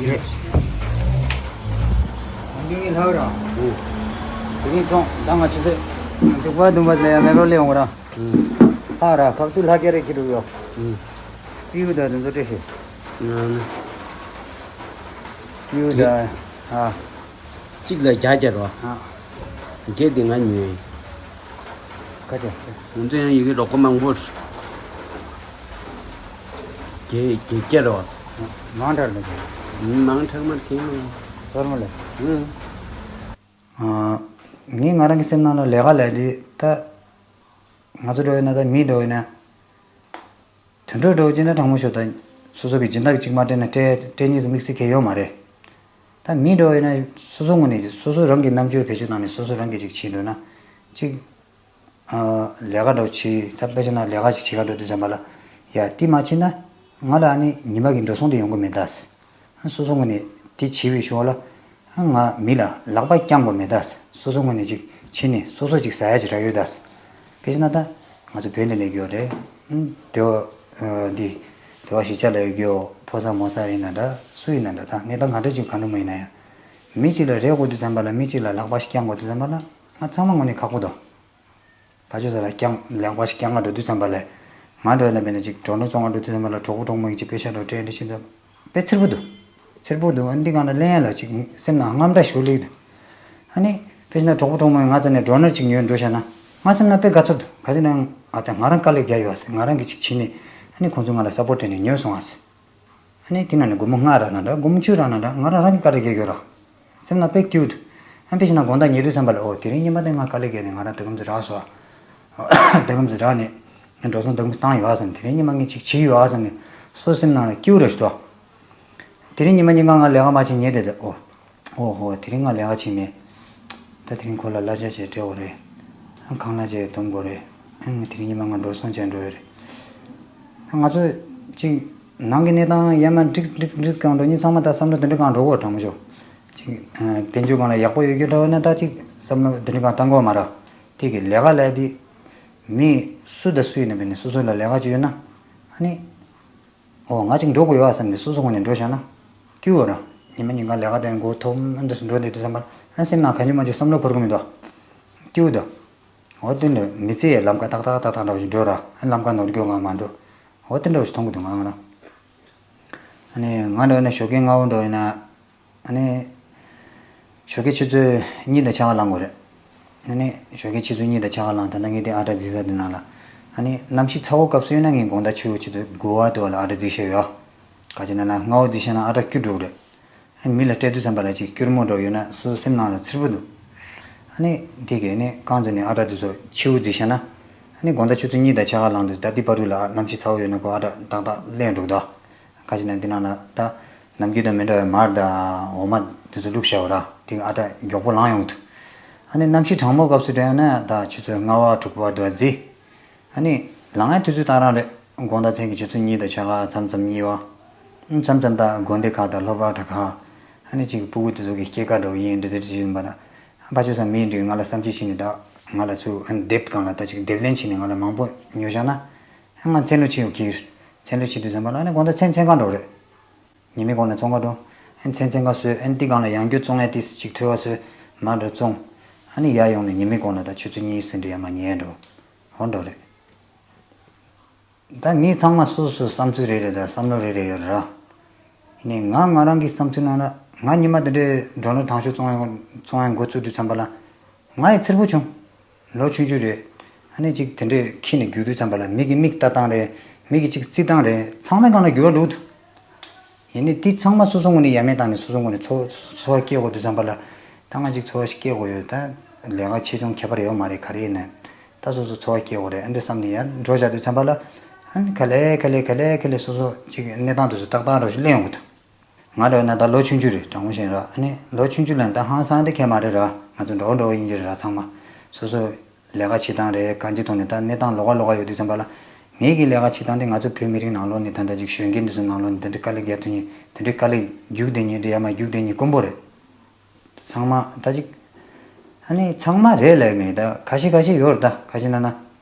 ཡོད་འདི་ལྷག་ར། དེ་རིང་ཚོང་ད་ང་ཆུ་ཚོད་དྲུག་པ་བདུན་པ་ལ་ཡང་མེ་ལོ་ལེ་ཡོང་ར། ལྷག་ར་ཁབ་ཏུ་ལྷག་སྐྱེ་རེ་ཁྱི་རུ་ཡོ། པིའུ་ད་དེ་ཚོ་སྤྲད་ཤེས། པིའུ་ད་ཨ། གཅིག་ལ་བརྒྱ་བརྒྱ་རོ། ཨ། བརྒྱད་དེ་ང་ཉོས། ཁ་ཆེ། ང་ཚོ་ཡང་ཡི་གེ་རོགས་པ་མང་པོ། བརྒྱད་བརྒྱད་བརྒྱད་རོ། མང་དྲགས་ལ་ཁྱེད། མང་དྲགས་མར་ཁྱེད་མ། སོར་མོ་ལ། ཨ། ངས་ང་རང་གི་སེམས་ནང་ལ་ལས་ཀ་ལས་དེ་ད། ང་ཚོ་འགྲོ་ཡོད་ན་ད་མི་འགྲོ་ཡོད་ན། དུད་འགྲོ་འགྲོ་ཅེ་ན་དྲང་མོ་ཤོད་ད། སོ་སོ་གི་སྦྱིན་བདག་གཅིག་མ་སྤྲད་ན་སྤྲད་སྤྲད་ཉེས་སུ་དམིགས་བསལ་གལ་ཡོད་མ་རེད། ད་མི་འགྲོ་ཡོད་ན་སོ་སོ་ངོས་ནས་སོ་སོ་རང་གི་རྣམ་འགྱུར་བེད་སྤྱོད་བཏང་ནས་སོ་སོ་རང་གི་ཅིག་བྱེད་འགྲོ་ན། ཅིག་ལས་ཀ་འགྲོ་བྱེད་ད་དཔེ་བྱས་ན་ལས་ཀ་ཅིག་བྱེད་ག་འགྲོ་དུས་ཙམ་པ་ལ། ཡ་དེ་མ་བྱེད་ན་ང་ལ་ཨ་ནི་ཉི་མ་གི་འགྲོ་སོང་དེ་ཡོང་གི་མེད་ད། སོ་སོ་ངོས་ནས་དེ་བྱས་པའི་ཞོར་ལ། ང་མི་ལ་ལག་པ་བརྐྱང་དགོས་མེད་ད། སོ་སོ་ངོས་ནས་ཅིག་བྱས་ནས་སོ་སོ་ཅིག་ཟ་ཡ་ཅིག་རག་ཡོད་ད། དཔེ་བྱས་ན་ད་ང་ཚོ་བོད་འདི་ལས་རྒྱུ་རེད། དེ་བ་འདི་དེ་བ་གཞིས་ཆགས་ལ་ཡོད་རྒྱུ་ཕོ་གསར་མོ་གསར་ཡིན་ན་འདྲ་སུ་ཡིན་ན་འདྲ་ད་གནས་སྟངས་ག་འདྲ་ཅིག་ག་འདྲ་མོ་ཡིན་ན་ཡང་། མི་གཅིག་ལ་རེ་དགོས་དུས་ཙམ་པ་ལ་མི་གཅིག་ལ་ལག་པ་ཞིག་བརྐྱང་དགོས་དུས་ཙམ་པ་ལ་ང་ཚང་མ་ངོས་ནས་ཁག་པོ་འདུག་ད་ཆོས་ས་ལ་རྐྱང་ལག་པ་ཞིག་རྐྱང་ང་འགྲོ་དུས་ཙམ་པ་ལས། ང་འགྲོ་ཡ་ན་བས་ན་ཅིག་འགྲོ་ན་བཙོང་ང་འགྲོ་དུས་ཙམ་པ་ལ་གྲོགས་པོ་གྲོགས་མོ་ཡིན་ཅིག་དཔེ་ཤ་འགྲོ་དྲན་འདྲ་ཤིན་ཙམ་དཔེ་འཚེར་པོ་འདུག་འཚེར་པོ་འདུག་ཨ་འདི་གང་ལ་གླེང་ཡ་ལ་ཅིག་སེམས་ནང་དངངས་སྐྲག་ཞུ་ལེགས་འདུག་ཨ་ནི་དཔེ་ཤ་ན་གྲོགས་པོ་གྲོགས་མོ་ཡིན་ང་ཚ་ནས་འགྲོ་ན་ཅིག་ཉོས་འགྲོ་ཤ་ན་ང་སེམས་ནང་དཔེ་དགའ་ཚོར་འདུག་ག་ཅི་ན་ཨ་ད་ང་རང་དཀའ་ལས་རྒྱག་ཡོད་ཨ་སི་ང་རང་གི་ཅིག་བྱིན་ནས་ཨ་ནི་ཁོང་ཚོ་ང་ལ་ས་པོར་སྤྲད་ནས་ཉོས་སོང་ཨ་སི། ཨ་ནི་དེ་ནང་ནས་སྒོར་མོ་ལྔ་རག་ན་འདྲ་སྒོར་མོ་བཅུ་རག་ན་འདྲ་ང་རང་རང་གི་དཀའ་ལས་རྒྱག་ཡོད་ར། སེམས་ནང་དཔེ་སྐྱིད་འདུག་ཨ་ཕི་ཕྱི་ན་དགོང་དག་ཉལ་དུས་ཙམ་པ་ལ་ཨོ་དེ་རིང་ཉི་མ་དེ་ང་དཀའ་ལས་རྒྱག་ནས་ང་རང་ད་གམ་ཙི་རག་སོ། ད་གམ་ཙི་རག་ནས་ང་འགྲོ་སོང་ད་གམ་ཙི་བཏང་ཡོད་ཨ་བསམ་དེ་རིང་ཉི་མ་ངས་ཅིག་བྱེད་ཡོད་ཨ་བསམ་ནས་ སོ་སེམས་ནང་ལ་སྐྱིད་པོ་རེད་ཞུ་དོ། དེ་རིང་ཉི་མ་ཉིན་གང་ང་ལས་ཀ་མ་བྱེད་ཉལ་བསྡད་དེ། ཨོ། ཨོ་ཧོ། དེ་རིང་ང་ལས་ཀ་བྱེད་མེད། ད་དེ་རིང་ཁོ་ལ་གླ་ཆ་ཞིག་སྤྲད་དགོས་རེད། ཨ། ཁང་གླ་ཅིག་སྡོམ་དགོས་རེད། ཨ། དེ་རིང་ཉི་མ་ང་འགྲོ་སོང་བྱས་འགྲོ་ཡོད་རེད། ད་ང་ཚོ་ཅིག་ནང་གི་གནས་སྟངས་ཡར་མར་འགྲིག་འགྲིག་འགྲིག་གང་འགྲོ་ཉིན་ཚང་མ་ད་བསམ་བློ་དེ་འདྲ་གང་འགྲོ་གོ་དྲང་མོ་ཤོད། ཅིག་ཨ། དཔལ་འབྱོར་སྒང་ལ་ཡག་པོ་ཡོད་རྒྱུ་འདྲ་བོ་ན་ད་ཅིག་བསམ་བློ་དེ་འདྲ་གང་བཏང་གོ་མ་ར། དེ་གི་ལས་ཀ་ལས་དེ་མི་སུ་དང་སུ་ཡིན་ན་བས་ནས་སོ་སོ་ལ་ལས་ཀ་ཅིག་ཡོད་ན། ཨ་ནི། ཨོ། ང་ཅིག་འགྲོ་དགོས་ཡོད་ཨ་བསམ་ནས་སོ་སོ་ངོས་ནས་འགྲོ་བཞག་ན་སྐྱིད་པོ་ར། ཉི་མ་ཉིན་གང་ལས་ཀ་དེ་འགོ་ཐོག་ཨ་འདྲ་སུ་འགྲོ་བསྡད་དུས་ཙམ་པ་ཨ་སེམས་ནང་གང་ཅི་མ་ཅི་བསམ་བློ་འཁོར་གི་མི་འདུག་སྐྱིད་པོ་འདུག་འོ་དེ་འདྲ་མི་ཚེ་ཡི་ལམ་ཁ་ཏག་ཏག་ཏག་ཏག་འདྲ་བོ་ཞིག་འགྲོ་ར། ཨ་ལམ་ཁ་ནོར་སྐྱོ་ང་མ་འགྲོ། འོ་དེ་འདྲ་བོ་ཞིག་མཐོང་གི་འདུག་ང་ང་རང་། ཨ་ནི་ང་འདྲ་ཡིན་ན་ཞོགས་ཀས་སྔ་པོ་འགྲོ་ཡིན་ན། ཨ་ནི། ཞོགས་ཀས་ཆུ་ཚོད་གཉིས་དང་ཕྱེད་ཀ་ལངས་དགོས་རེད། ཨ་ནི། ཞོགས་ཀས་ཆུ་ཚོད་གཉིས་དང་ཕྱེད་ཀ་ལངས། ད་ལྟ་ངས་དེ་ཨ་ཊ་རྫིག་ས་དེ་ནང་ལ། ཨ་ནི། གནམ་གཤིས་ཚ་བོ་སྐབས་སུ་ཡིན་ན་ངས་དགོང་དག་ཆུ་ཚོད་དགུ་པ་དེ་ལ་ཨ་ཊ་རྫིག་བཞག་ཡོད། ག་ཅི་ན་ན་སྔ་པོ་རྫིག་བཞག་ན་ཨ་ཊ་སྐྱུར་འགྲོ་གི་རེད། ཨ་ནི་མི་ལ་སྤྲད་དུས་ཙམ་པ་ལ་ཅིག་སྐྱུར་མོ་འདྲ་ཡོད་ན་སོ་སོ་སེམས་ནང་ལ་འཚེར་པོ་འདུག་ཨ་ནི། དེ་གས་ནི་རྐང་བཙུགས་ནས་ཨ་ཊ་དེ་ཚོ་ཆུ་བོ་རྫིག་བཞག་ན། ཨ་ནི་དགོང་དག་ཆུ་ཚོད་གཉིས་དང་ཕྱེད་ཀ་ལངས་དུས་ད་དེ་བར་དུ་ལ་གནམ་གཤིས་ཚ་བོ་ཡོད་ན་ཁོ་ཨ་ཊ་ཏག་ཏག་ལེན་འགྲོ་གི་འདུག་ག་ཅི་ན་འདི་ནང་ལ་ད་ནམ་རྒྱུན་དང་མི་འདྲ་བའི་མར་དང་འོ་མ་དེ་ཚོ་བླུགས་བཞག་པ་ར། དེ་ག་ཨ་ཊ་མགྱོགས་པོ་ལངས་ཡོང་གི་འདུག་ཨ་ནི་གནམ་གཤིས་གྲང་མོ་སྐབས་སུ་དྲན་ན་ད་ཆུ་ཚོད་ལྔ་པ་དྲུག་པ་དུ་བ་རྫིག་ཨ་ནི་ལངས་ཡ་དུས་ཚོད་ད་རང་རེད། དགོང་དག་མཚན་གྱི་ཆུ་ཚོད་གཉིས་དང་ཕྱེད་ཀ་མཚམས་མཚམས་གཉིས་པ། མཚམས་མཚམས་ད་དགོན་སྡེ་ཁག་དང་སློབ་གྲྭ་ཁག་ཨ་ནི་གཅིག་སྤུ་གུ་དེ་ཚོ་གི་སྐྱེས་སྐར་འདྲ་བོ་ཡིན་འདྲ་དེ་འདྲ་ཡིན་པ་ད། ཕ་ཆོས་སམ་མི་འདྲི་ང་ལ་བསམ་ཚུལ་ཞིག་ནི་ད་ང་ལ་ཚུར་ཨ་ནི་དེབ་སྒང་ལ་ད་ཅིག་དེབ་ལེན་བྱས་ནས་ང་ལ་མང་པོ་ཉོ་བཞག་ན། ཨ་ང་མཚན་ལོ་ཆེ་ཡོད་ཀྱི། མཚན་ལོ་ཆེ་དུས་ཙམ་པ་ལ་ཨ་ནི་དགོང་དག་མཚན་མཚན་གང་འགྲོ་རེད། ཉི་མའི་གོང་ལ་བཙོང་ག་འགྲོ། ཨ་མཚན་མཚན་གང་བཟོས་ཨ་ནི་དེ་སྒང་ལ་ཡང་བསྐྱར་བཙོང་ཡ་ཏིས་ཅིག་ཐོལ་བ་བཟོས། མ་འགྲོ་བཙོང་། ཨ་ནི་ཡར་ཡོང་ནས་ཉི་མའི་གོང་ལ་ད་ཆུ་ཚོད་གཉིས་ཟིན་འདྲ་ཡ་མ་ཉལ་འགྲོ། འོ་འགྲོ་རེད། ད་མི་ཚང་མ་སོ་སོའི་བསམ་ཚུལ་རེ་རེ་དང་བསམ་བློ་རེ་རེ་ཡོད་རེད་ར། ཡིན་ནའི་ང་ང་རང་གི་བསམ་ཚུལ་ནང་ལ་ང་ཉི་མ་འདི་འདྲའི་སྒྲོ་ནོར་དང་ཤོས་བཙོང་ཡ་བཙོང་ཡ་འགོ་བཙུགས་དུས་ཙམ་པ་ལ། ང་ཡི་ཚེར་པོ་བྱུང་། ལོ་ཆུང་ཆུང་རེད། ཨ་ནི་ཅིག་དེ་འདྲའི་ཁྱི་ནས་རྒྱུག་དུས་ཙམ་པ་ལ་མི་གི་མིག་ལྟ་སྟངས་རེད། མི་གི་ཅིག་རྩི་སྟངས་རེད། ཚང་མའི་སྒང་ལ་འགྱུར་བ་འགྲོ་གི་འདུག་ཡིན་ནའི་དེ་ཚང་མ་སོ་སོ་ངོས་ནས་ཡ་མེད་བཏང་ནས་སོ་སོ་ངོས་ནས་ཚོར་ཚོར་བ་སྐྱེ་དགོས་དུས་ཙམ་པ་ལ། ད་ང་ཅིག་ཚོར་བ་ཞིག་སྐྱེ་དགོས་ཡོད་ད། ལས་ཀ་ཆེ་ཆུང་ཁྱད་པར་ཡོད་མ་རེད་ག་རེ་ཡིན་ནའི། ད་སོ་སོ་ཚོར་བ་སྐྱེ་དགོས་རེད་ཨ་འདྲ་བསམ་ནས་ཡར་འགྲོ་བཞག་དུས་ཙམ་པ་ལ། ཨ་ནི་ག་ལེ་ག་ལེ་ག་ལེ་ག་ལེ་སོ་སོ་ཅིག་གནས་སྟངས་དེ་ཚོ་ཏག་ཏག་འདྲ་ཞིག་སླེབས་ཡོང་གི་འདུག་ང་འདྲ་ཡིན་ན་ད་ལོ་ཆུང་ཆུང་རེད་དྲང་མོ་བཤད་ར། ཨ་ནི་ལོ་ཆུང་ཆུང་ལ་ད་ཧང་སང་དེ་ཁྱད་མ་རེད་ར། ང་ཚོ་འགྲོ་འགྲོ་ཡིན་གྱི་རེད་ར་ཚང་མ། སོ་སོ་ལས་ཀ་བྱེད་སྟངས་རེད་གང་ཅིའི་ཐོག་ནས་ད་གནས་སྟངས་ལོགས་ཀ་ལོགས་ཀ་ཡོད་དུས་ཙམ་པ་ལ། ངེད་ཀྱི་ལས་ཀ་བྱེད་སྟངས་དེ་ང་ཚོ་བོད་མི་རིགས་ནང་ལོགས་ནས་ད་ལྟ་ཅིག་གཞོན་སྐྱེས་འདི་ཚོ་ནང་ལོགས་ནས་དེ་འདྲའི་དཀའ་ལས་རྒྱག་ཐུབ་མཁན་དེ་འདྲའི་དཀའ་ལས་རྒྱུག་བསྡད་མཁན་འདྲ་ཡ་མ་རྒྱུག་བསྡད་མཁན་དཀོན་པོ་རེད། ཚང་མ་ད་ཅིག་ཨ་ནི་ཚང་མ་རེད་ལབ་མེད་ད་ཁ་ཤས་ཁ་ཤས་ཡོད་རེད་ད་ཁ་ཤས་ན་ན།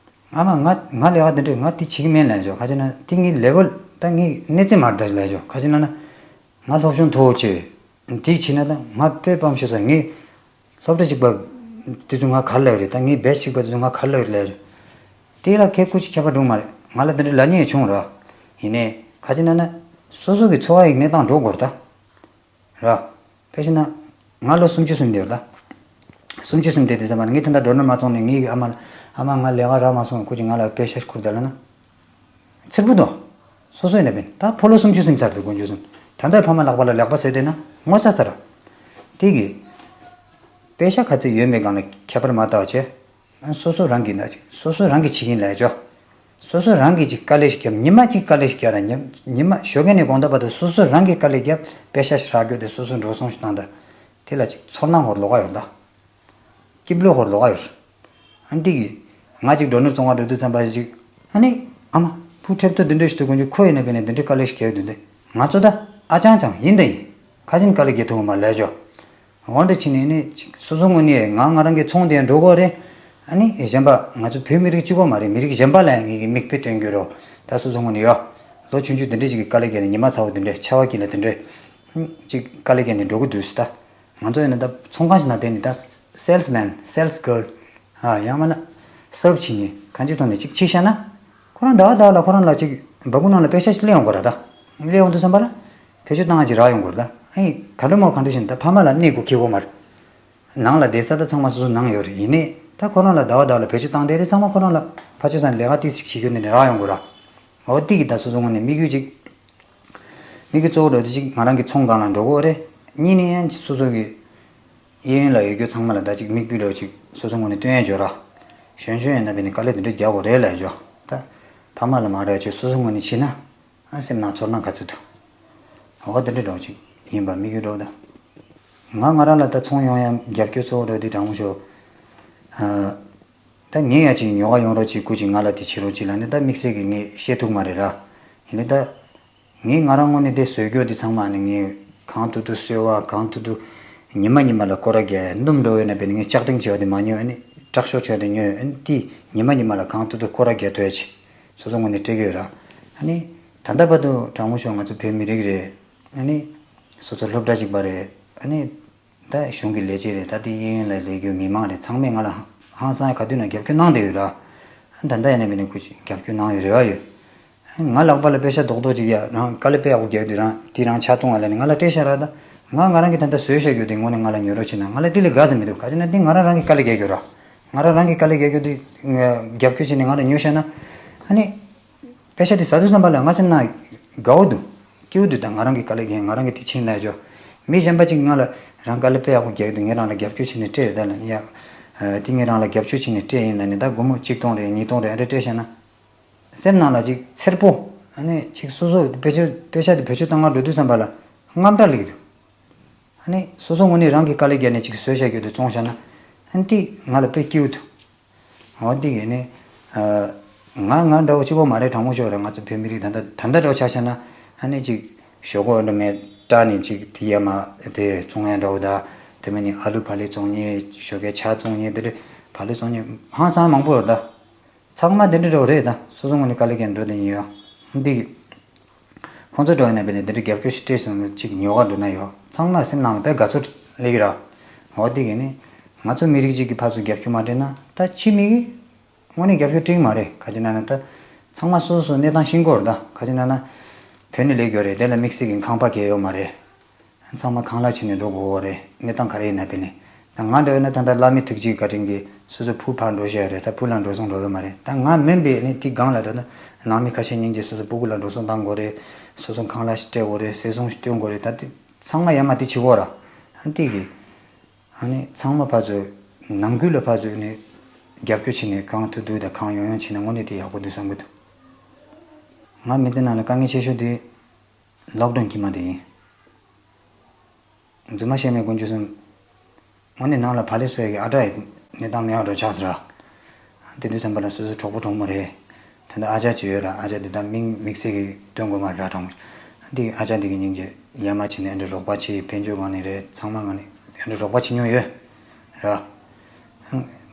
ཨ་མ་ང་ང་ལས་ཀ་དེ་འདྲས་ང་དེ་བྱེད་ཀྱི་མིན་ལབ་ཆོག་ཁ་ཅིག་ན་དེ་ངའི་ལེ་ཝལ་ད་ངའི་གནས་ཚད་མར་ད་ལབ་ཆོག་ཁ་ཅིག་ན་ན། ང་སློབ་སྦྱོང་མཐོ་བོ་བྱས། དེ་བྱས་ན་ད་ང་དཔེ་སྤམ་ཤོད་ས་ངའི་སློབ་གྲྭ་གཅིག་པ་དེ་ཚོ་ང་ག་རེ་ལབ་རེད་ད་ངའི་བེ་སི་གཅིག་པ་དེ་ཚོ་ང་ག་རེ་ལབ་རེད་ལབ་ཆོག་དེ་ལ་ཁེ་ཁུ་ཅིག་ཁྱད་པར་འགྲོ་མ་རེད་ང་ལ་དེ་འདྲས་ལབ་མཁན་བྱུང་ར། ཡིན་ནའི་ཁ་ཅིག་ན་ན། སོ་སོ་གི་འཚོ་བ་ཡི་གནས་སྟངས་འགྲོ་དགོས་རེད་ད། ར། དཔེ་བཞག་ན། ང་ལོ་སུམ་ཅུ་སོང་བསྡད་ཡོད་ད། སུམ་ཅུ་སོང་བསྡད་དུས་ཙམ་པ་ངས་ད་ལྟ་སྒྲོ་ནོར་མ་བཙོངས་ནས་ངའི་ཨ་མ་ཨ་མ་ང་ལས་ཀ་རག་མ་སོང་ཁོ་ཅིག་ང་ལ་པེ་ཤ་ཞིག་ཁུར་ད་ལབ་ན། ཚེར་པོ་འདུག་སོ་སོ་ཡིན་ན་བས་ད་ཕོ་ལོ་སུམ་ཅུ་སོང་ཚར་འདུག་དཀོན་མཆོག་གསུམ། ད་ལྟ་ཕ་མ་ལག་པ་ལ་ལག་པ་ཟེར་བསྡད་ན་ངོ་ཚ་ཚ་ར། དེ་གི། པེ་ཤ་ག་ཚོད་ཡོད་མེད་སྒང་ལ་ཁྱད་པར་མ་ལྟ་བ་བྱས། སོ་སོ་རང་གིས་ན་ཅིག་སོ་སོ་རང་གིས་བྱེད་ཀྱིན་ལས་ཅོ། སོ་སོ་རང་གིས་ཅིག་དཀའ་ལས་ཤིག་བརྒྱབ་ཉི་མ་གཅིག་དཀའ་ལས་ཤིག་བརྒྱབ་ར་ཉི་ཉི་མ་ཞོགས་ཀས་ནས་དགོང་དག་བར་དུ་སོ་སོ་རང་གིས་དཀའ་ལས་བརྒྱབ་པེ་ཤ་ཞིག་རག་རྒྱུ་དེ་སོ་སོ་འགྲོ་སོང་ཞིག་བཏང་ད། དེ་ལ་ཅིག་ཚོར་སྣང་ཧོར་ལོག་ག་ཡོད་ད། སྐྱིད་ལོ་ཧོར་ལོག་ག་ཡོད། ཨ་འདི་གི། ང་ཅིག་སྒྲོ་ནོར་བཙོང་བ་འགྲོ་དུས་ཙམ་པ་ཅིག་ཨ་ནི། ཨ་མ། བུ་ཁྲེབ་ཏོ་འདི་འདྲ་ཞིག་ཏུ་དགོན་རྒྱུ་ཁོ་ཡིན་ན་བས་ནས་འདི་འདྲའི་དཀའ་ལས་ཤིག་བརྒྱབ་འདུག་འདི། ང་ཚོ་ད། ཨ་ཅང་ཅང་ཡིན་ད་ཡིན། ཁ་ཆེམས་དཀའ་ལས་བརྒྱབ་ཐུབ་མ་ལས་ཅོ། འོ་འདྲ་ཕྱིན་ནས་ནི་ཅིག་སོ་སོ་ངོས་ནས་ང་ང་རང་གི་ཚོང་དེ་འགྲོ་དགོས་རེད། ཨ་ནི་གཞན་པ་ང་ཚོ་བོད་མི་རིགས་གཅིག་པོ་མ་རེད་མི་རིགས་གཞན་པ་ལ་ཡང་ངེད་ཀྱི་མིག་དཔེ་སྟོན་རྒྱུ་རོ། ད་སོ་སོ་ངོས་ནས་ཡོ། ལོ་ཆུང་ཆུང་དེ་འདྲས་ཅིག་གི་དཀའ་ལས་བརྒྱབ་ནས་ཉི་མ་ཚ་བོ་དེ་འདྲས་ཆར་པ་དཀྱིལ་ལ་དེ་འདྲས། ཅིག་དཀའ་ལས་བརྒྱབ་ནས་འགྲོ་གི་འདུག་ཟེར་ད། ང་ཚོ་ཡིན་ན་ད་ཚོང་ཁང་ཞིག་ནང་བསྡད་ནས་ད་སེལ་སི་མེན་སེལ་སི་གྷརལ། ཨ་ཡང་མིན་ན་སབ་བྱེད་མཁན་གང་ཅིའི་ཐོག་ནས་ཅིག་ཕྱིན་བཞག་ན། ཁོ་རང་ཟླ་བ་ཟླ་བ་ལ་ཁོ་རང་ལ་ཅིག་སྦ་ཁུག་ནང་ལ་པེ་ཤ་ཞིག་སླེབས་ཡོང་གི་རེད་ད། སླེབས་ཡོང་དུས་ཙམ་པ་ལ། བེད་སྤྱོད་བཏང་ཡ་ཅིག་རག་ཡོང་གི་རེད་ད། ཨ་ཡིན་ག་འདྲ་མོ་ག་འདྲ་ཞིག་ད་ཕ་མ་ལ་གནས་སྒོ་འཁེལ་གོ་མ་རེད། ནང་ལ་བསྡད་ས་ད་ཚང་མ་སོ་སོ་ནང་ཡོད་རེད་ཡིན་ནའི་ད་ཁོ་རང་ལ་ཟླ་བ་ཟླ་བ་ལ་བེད་སྤྱོད་བཏང་བསྡད་དེ་ཚང་མ་ཁོ་རང་ལ་ཕར་ཕྱོགས་ས་ནས་ལས་ཀ་ཏིག་ཙམ་བྱེད་རྒྱུ་ནི་རག་ཡོང་གི་རེད། འོ་དེ་གི་ད་སོ་སོ་ངོས་ནས་དམིགས་ཡུལ་ཅིག་དམིགས་ཡུལ་གཙོ་བོ་འདྲ་བོ་དེ་གཅིག་ང་རང་གི་ཚོང་སྒང་ལ་འགྲོ་དགོས་རེད། གཉིས་ནས་ཡང་སོ་སོ་གི་གཡས་གཡོན་ལ་ཡོད་རྒྱུ་ཚང་མ་ལ་ད་ཅིག་མིག་དཔེ་འདྲ་བོ་ཅིག་སོ་སོ་ངོས་ནས་སྟོན་ཡ་འཇོ་ར། གཞོན་གཞོན་ཡིན་ན་བས་ནས་དཀའ་ལས་དེ་འདྲ་རྒྱག་དགོས་རེད་ལབ་འཇོ། ད་ཕ་མ་ལ་མ་རེད་ཅིག་སོ་སོ་ངོས་ནས་བྱས་ན། ཨ་སེམས་ནང་ཚོར་སྣང་ག་ཚོད་འདུག་འོ་དེ་འདྲ་འདྲ་བོ་ཅིག་ཡིན་པ་དམིགས་ཡུལ་འདྲ་བོ་དང་། ང་ང་རང་ལ་ད་ཚོང་ཡོང་ཡ་རྒྱབ་སྐྱོར་གཙོ་བོ་འདྲ་བོ་དེ་དྲང་མོ་ཤོད། ཨ་ད་ངས་ཡ་ཅིག་ཉོ་ག་ཡོང་རོགས་ཅིག་སྐུ་ཅིག་ང་ལ་དེ་བྱེད་རོགས་ཅིག་ལབ་ནས་ད་དམིགས་བསལ་གྱི་ངས་བཤད་ཐུབ་མ་རེད་ར། ཡིན་ནའི་ད། ངས་ང་རང་ངོས་ནས་དེ་བཟོས་རྒྱུ་དེ་ཚང་མ་ནི་ངས་གང་ཐུབ་ཐུབ་གསོལ་བ་གང་ཐུབ་ཐུབ་ཉི་མ་ཉི་མ་ལ་སྐོར་ར་རྒྱག་སྣུམ་འགྲོ་ཡོད་ན་བས་ནི་ངས་ལྕགས་ཀྲིང་བྱས་པ་དེ་མ་ཉོས། ཨ་ནི་དྲག་ཤོས་བྱས་པ་དེ་ཉོས། ཨ་ནི་དེ་ཉི་མ་ཉི་མ་ལ་གང་ཐུབ་ཐུབ་སྐོར་ར་རྒྱག་ཐུབ་ཡ་ཆེ། སོ་སོ་ངོས་ནས་སྤྲད་ཀྱི་ཡོད་ར། ཨ་ནི་ད་ལྟ་བར་དུ་དྲང་མོ་ཤོད། ང་ཚོ་བོད་མི་རིགས་རེད། ཨ་ནི་སོ་སོ་སློབ་གྲྭ་གཅིག་པ་རེད། ཨ་ནི་ད་གཞུང་གི་ལས་བྱེད་རེད། ད་དེ་གཡས་གཡོན་ལ་ལས་རྒྱུ་མི་མང་རེད། ཚང་མས་ང་ལ་ཧང་སང་ག་དུས་ན་རྒྱབ་སྐྱོར་གནང་བསྡད་ཡོད་ར། ཨ་ད་ལྟ་ཡིན་ན་མིན་ན་ཁུ་ཅིག་རྒྱབ་སྐྱོར་གནང་ཡོད་རེ་བ་ཡོད། ང་ལག་པ་ལ་པེ་ཤ་རྡོག་རྡོག་ཅིག་ཡ་རང་དཀའ་ལས་དཔེ་ཡག་པོ་རྒྱག་དུས་རང་དེ་རང་ཆག་བཏང་བ་ལ་ནི་ང་ལ་སྤྲད་ཤག་ར། ད་ང་ང་རང་གི་ད་ལྟ་བཟོས་བཞག་རྒྱུ་དེ་དངོས་གནས་ང་ལ་ཉོ་རོགས་བྱེད་ན་ང་ལ་དེ་ལས་དགའ་ས་མི་འདུག་ག་ཅི་ན་དེ་ང་རང་རང་གི་དཀའ་ལས་རྒྱག་རྒྱུ་ར། ང་རང་རང་གི་དཀའ་ལས་རྒྱག་རྒྱུ་དེ་རྒྱབ་སྐྱོར་བྱས་ནས་ང་ལ་ཉོ་ཤག་ན། ཨ་ནི་པེ་ཤ་དེ་ཟ་དུས་ཙམ་པ་ལ་ང་སེམས་ན་དགའ་བོ་འདུག་སྐྱིད་པོ་འདུག་ད་ང་རང་གི་དཀའ་ལས་རྒྱག་ང་རང་གི་དེ་ཕྱིན་ལ་ཅོ། མི་གཞན་པ་ཅིག་ང་ལ་རང་དཀའ་ལས་དཔེ་ཡག་པོ་རྒྱག་འདུག་ངས་རང་ལ་རྒྱབ་སྐྱོར་བྱས་ནས་སྤྲད་ཡོད། ད་ལ་ཡ་དེ་ངས་རང་ལ་རྒྱབ་སྐྱོར་བྱས་ནས་སྤྲད་ཡིན་ལ་ནི་ད་སྒོར་མོ་གཅིག་སྟོང་རེད་གཉིས་སྟོང་རེད་ཨ་འདྲ་སྤྲད་ཤག་ན། སེམས་ནང་ལ་ཅིག་འཚེར་པོ། ཨ་ནི་ཅིག་སོ་སོ་བེད་སྤྱོད་པེ་ཤ་དེ་བེད་སྤྱོད་བཏང་ག་འགྲོ་དུས་ཙམ་པ་ལ་དངངས་སྐྲག་སླེབས་ཀྱི་འདུག་ཨ་ནི་སོ་སོ་ངོས་ནས་རང་གི་དཀའ་ལས་བརྒྱབ་ནས་ཅིག་བཟོས་བཞག་རྒྱུ་དེ་བཙོང་བཞག་ན། ཨ་ནི་དེ་ང་ལ་དཔེ་སྐྱིད་པོ་འདུག་འོ་དེ་གས་ནི། ང་ང་འདྲ་བོ་གཅིག་པོ་མ་རེད། དྲང་མོ་ཤོད་ར། ང་ཚོ་བོད་མི་རིགས་ད་ལྟ་ད་ལྟ་འདྲ་བོ་ཆ་བཞག་ན། ཨ་ནི་ཅིག་ཞོག་ཁོག་འདྲ་མེད་སྐྲག་ནས་ཅིག་དེ་ཡ་མ་དེ་བཙོང་ཡ་འདྲ་བོ་ད། དེ་མིན་ནི་ཨ་ལུ་བག་ལེབ་བཙོང་མཁན་ཞོགས་ཀས་ཇ་བཙོང་མཁན་དེ་འདྲ་བག་ལེབ་བཙོང་མཁན་ཧང་སང་མང་པོ་ཡོད་ད། ཚང་མ་དེ་འདྲ་འདྲ་བོ་རེད་ད། སོ་སོ་ངོས་ནས་དཀའ་ལས་ཀྱང་འགྲོ་དེ་ཡིན་ཡོད། འདི་གི་ཁོང་ཚོ་འགྲོ་ཡིན་ན་བས་ནས་དེ་འདྲ་རྒྱབ་སྐྱོར་ཞིག་སྤྲད་སོང་ན་ཅིག་ཉོ་ག་འགྲོ་ན་ཡོད། ཚང་མ་སེམས་ནང་ལ་དཔེ་དགའ་ཚོར་སླེབས་ཀྱི་ར། འོ་དེ་གི་ནི་ང་ཚོ་མི་རིགས་གཅིག་གི་ཕར་ཚུར་རྒྱབ་སྐྱོར་མ་སྤྲད་ན་ད་ཕྱི་མི་གི་དངོས་གནས་རྒྱབ་སྐྱོར་སྤྲད་ཀྱི་མ་རེད། ག་ཅི་ན་ན་ད་ཚང་མ་སོ་སོ་སོ་གནས་སྟངས་ཤེས་དགོས་རེད་ད། ག་ཅི་ན་ན་བོད་ནས་སླེབས་ཡོད་རེད། དེ་ལ་དམིགས་བསལ་གྱི་ཁང་པ་གས་ཡོད་མ་རེད། ཚང་མ་ཁང་གླ་བྱས་ནས་འགྲོ་དགོས་རེད། གནས་སྟངས་ག་རེ་ཡིན་ན་བས་ནས། ད་ང་འདྲ་ཡོད་ན་ད་ལྟ་བླ་མའི་ཐུགས་རྗེ་བཀའ་དྲིན་གྱིས་སོ་སོ་ཕུ་ཕར་འགྲོ་བཞག་རེད། ད་ཕུ་ལ་འགྲོ་སོང་འགྲོ་ཡོད་མ་རེད། ད་ང་མིན་པས་ནི་དེ་སྒང་ལ་ད་ལྟ་ནང་མི་ཁ་ཤས་སྙིང་རྗེ་སོ་སོ་སྤུ་གུ་ལ་འགྲོ་སོང་བཏང་དགོས་རེད། སོ་སོ་ཁང་གླ་ཞིག་སྤྲད་དགོས་རེད། ཟས་སོང་ཞིག་སྟོན་དགོས་རེད། ད་དེ་ཚང་མ་ཡ་མ་དེ་བྱེད་དགོས་ར། ཨ་དེ་གི་ཨ་ནི་ཚང་མ་ཕར་ཚུར་ནང་ཁུལ་ལ་ཕར་ཚུར་ནི་རྒྱབ་སྐྱོར་བྱས་ནས་གང་ཐུབ་ཐུབ་དང་གང་ཡོང་ཡོང་བྱས་ན་དངོས་གནས་དེ་ཡག་པོ་འདུག་བསམ་གི་འདུག་ང་མི་ཚེ་ནང་ལ་དཀའ་ངལ་ཆེ་ཤོས་དེ་ལོག་ཌའུན་དཀྱིལ་མ་དེ་ཡིན། རྫུན་མ་བཤད་མེད་དཀོན་མཆོག་གསུམ། དངོས་གནས་ནང་ལ་བག་ལེབ་བཟོ་ཡ་གི་ཨ་ཊ་ཡི་གནས་སྟངས་མེད་པ་འདྲ་ཆགས་སོང་ར། དེ་དུས་ཙམ་པ་ལ་སོ་སོ་གྲོགས་པོ་གྲོགས་མོ་རེད། ད་ལྟ་ཨ་ཅག་ཅིག་ཡོད་ར། ཨ་ཅག་དེ་ད་མིང་དམིགས་བསལ་གྱི་སྟོན་དགོས་མ་རེད་ར། དྲང་མོ། འདི་ཨ་ཅག་འདི་གི་སྙིང་རྗེ་ཡ་མ་བྱས་ནས་འདི་རོགས་པ་བྱས། དཔལ་འབྱོར་སྒང་ནས་རེད། ཚང་མ་སྒང་ནས་འདི་རོགས་པ་བྱེད་མྱོང་ཡོད་ར།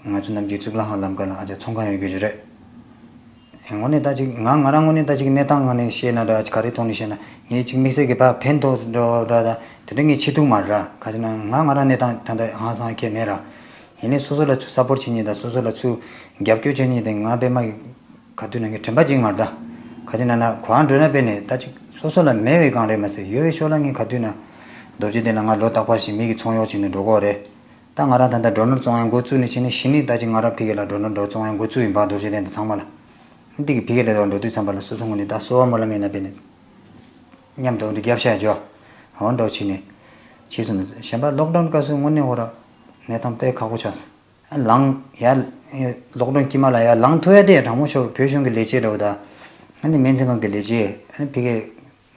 ང་ཚོ་ནམ་རྒྱུན་གཙུག་ལག་ཁང་ལམ་ཁ་ལ་ཨ་ཅག་ཚོང་ཁང་ཡོད་རྒྱུ་ཞིག་རེད། ངོ་ནས་ད་ཅིག་ང་ང་རང་ངོ་ནས་ད་ཅིག་གནས་སྟངས་ངོ་ནས་བཤད་ན་འདྲ། ག་རེ་ཐོག་ནས་བཤད་ན་ངས་ཅིག་དམིགས་བསལ་གྱི་ཕར་ཕན་ཐོགས་འགྲོ་འདྲ་ད་དེ་འདྲ་ངས་བྱེད་ཐུབ་མ་རེད་ར། ག་ཅི་ན་ང་ང་རང་གནས་སྟངས་ད་ལྟ་ཧང་སང་ཁྱད་མེད་ར། ཡིན་ནའི་སོ་སོ་ལ་ཚུར་སཔོར་བྱེད་མཁན་དང་སོ་སོ་ལ་ཚུར་རྒྱབ་སྐྱོར་བྱེད་མཁན་དེ་ང་པད་མ་གི་ག་དུས་ན་ངས་དྲན་པ་གཅིག་མ་རེད་ད། ག་ཅི་ན་ན་གོ་འགྲོ་ན་པས་ནས་ད་ཅིག་སོ་སོ་ལ་མེད་པའི་སྒང་རེད་མ་ཟད་ཡོད་པའི་ཕྱོགས་ལ་ངས་ག་དུས་ན་རྡོ་རྗེ་གདན་ལ་ང་ལོ་རྟག་པར་ཞིག་མི་གི་ཚོང་གཡོག་བྱས་ནས་འགྲོ་གི་རེད། ད་ང་རང་ད་ལྟ་ཌོ་ནར་བཙོང་ཡ་འགོ་བཙུགས་ནས་བྱས་ནས་གཞི་ནས་ད་ཅིག་ང་རང་ཕ་གི་ལ་ཌོ་ནར་འགྲོ་བཙོང་ཡ་འགོ་བཙུགས་ཡིན་པ། རྡོ་རྗེ་གདན་དང་ཚང་མ་ལ། འདི་གི་ཕ་གི་ལ་འགྲོ་དུས་ཙམ་པ་ལ་སོ་སོ་ངོས་ནས་ད་གསོལ་བ་སྨོན་ལམ་ཡིན་ན་པས་ནས་མཉམ་དུ་འདི་རྒྱབ་ཤ་འཇོ། འོ་འགྲོ་བྱས་ནས་བྱས་སོང་། གཞན་པ་ལོག་ཌའུན་སྐབས་སུ་དངོས་གནས་ཧོ་ར་གནས་སྟངས་དཔེ་ཁག་པོ་ཆགས་སོང་། ལངས་ཡ། ལོག་ཌའུན་དཀྱིལ་མ་ལ་ཡ་ལངས་ཐུབ་ཡ་དེ་ཡ་དྲང་མོ་ཤོད། བོད་གཞུང་གི་ལས་བྱེད་འདྲ་བོ་ད། ཨ་ནི་སྨན་རྩིས་ཁང་གི་ལས་བྱེད། ཨ་ནི་ཕ་གི་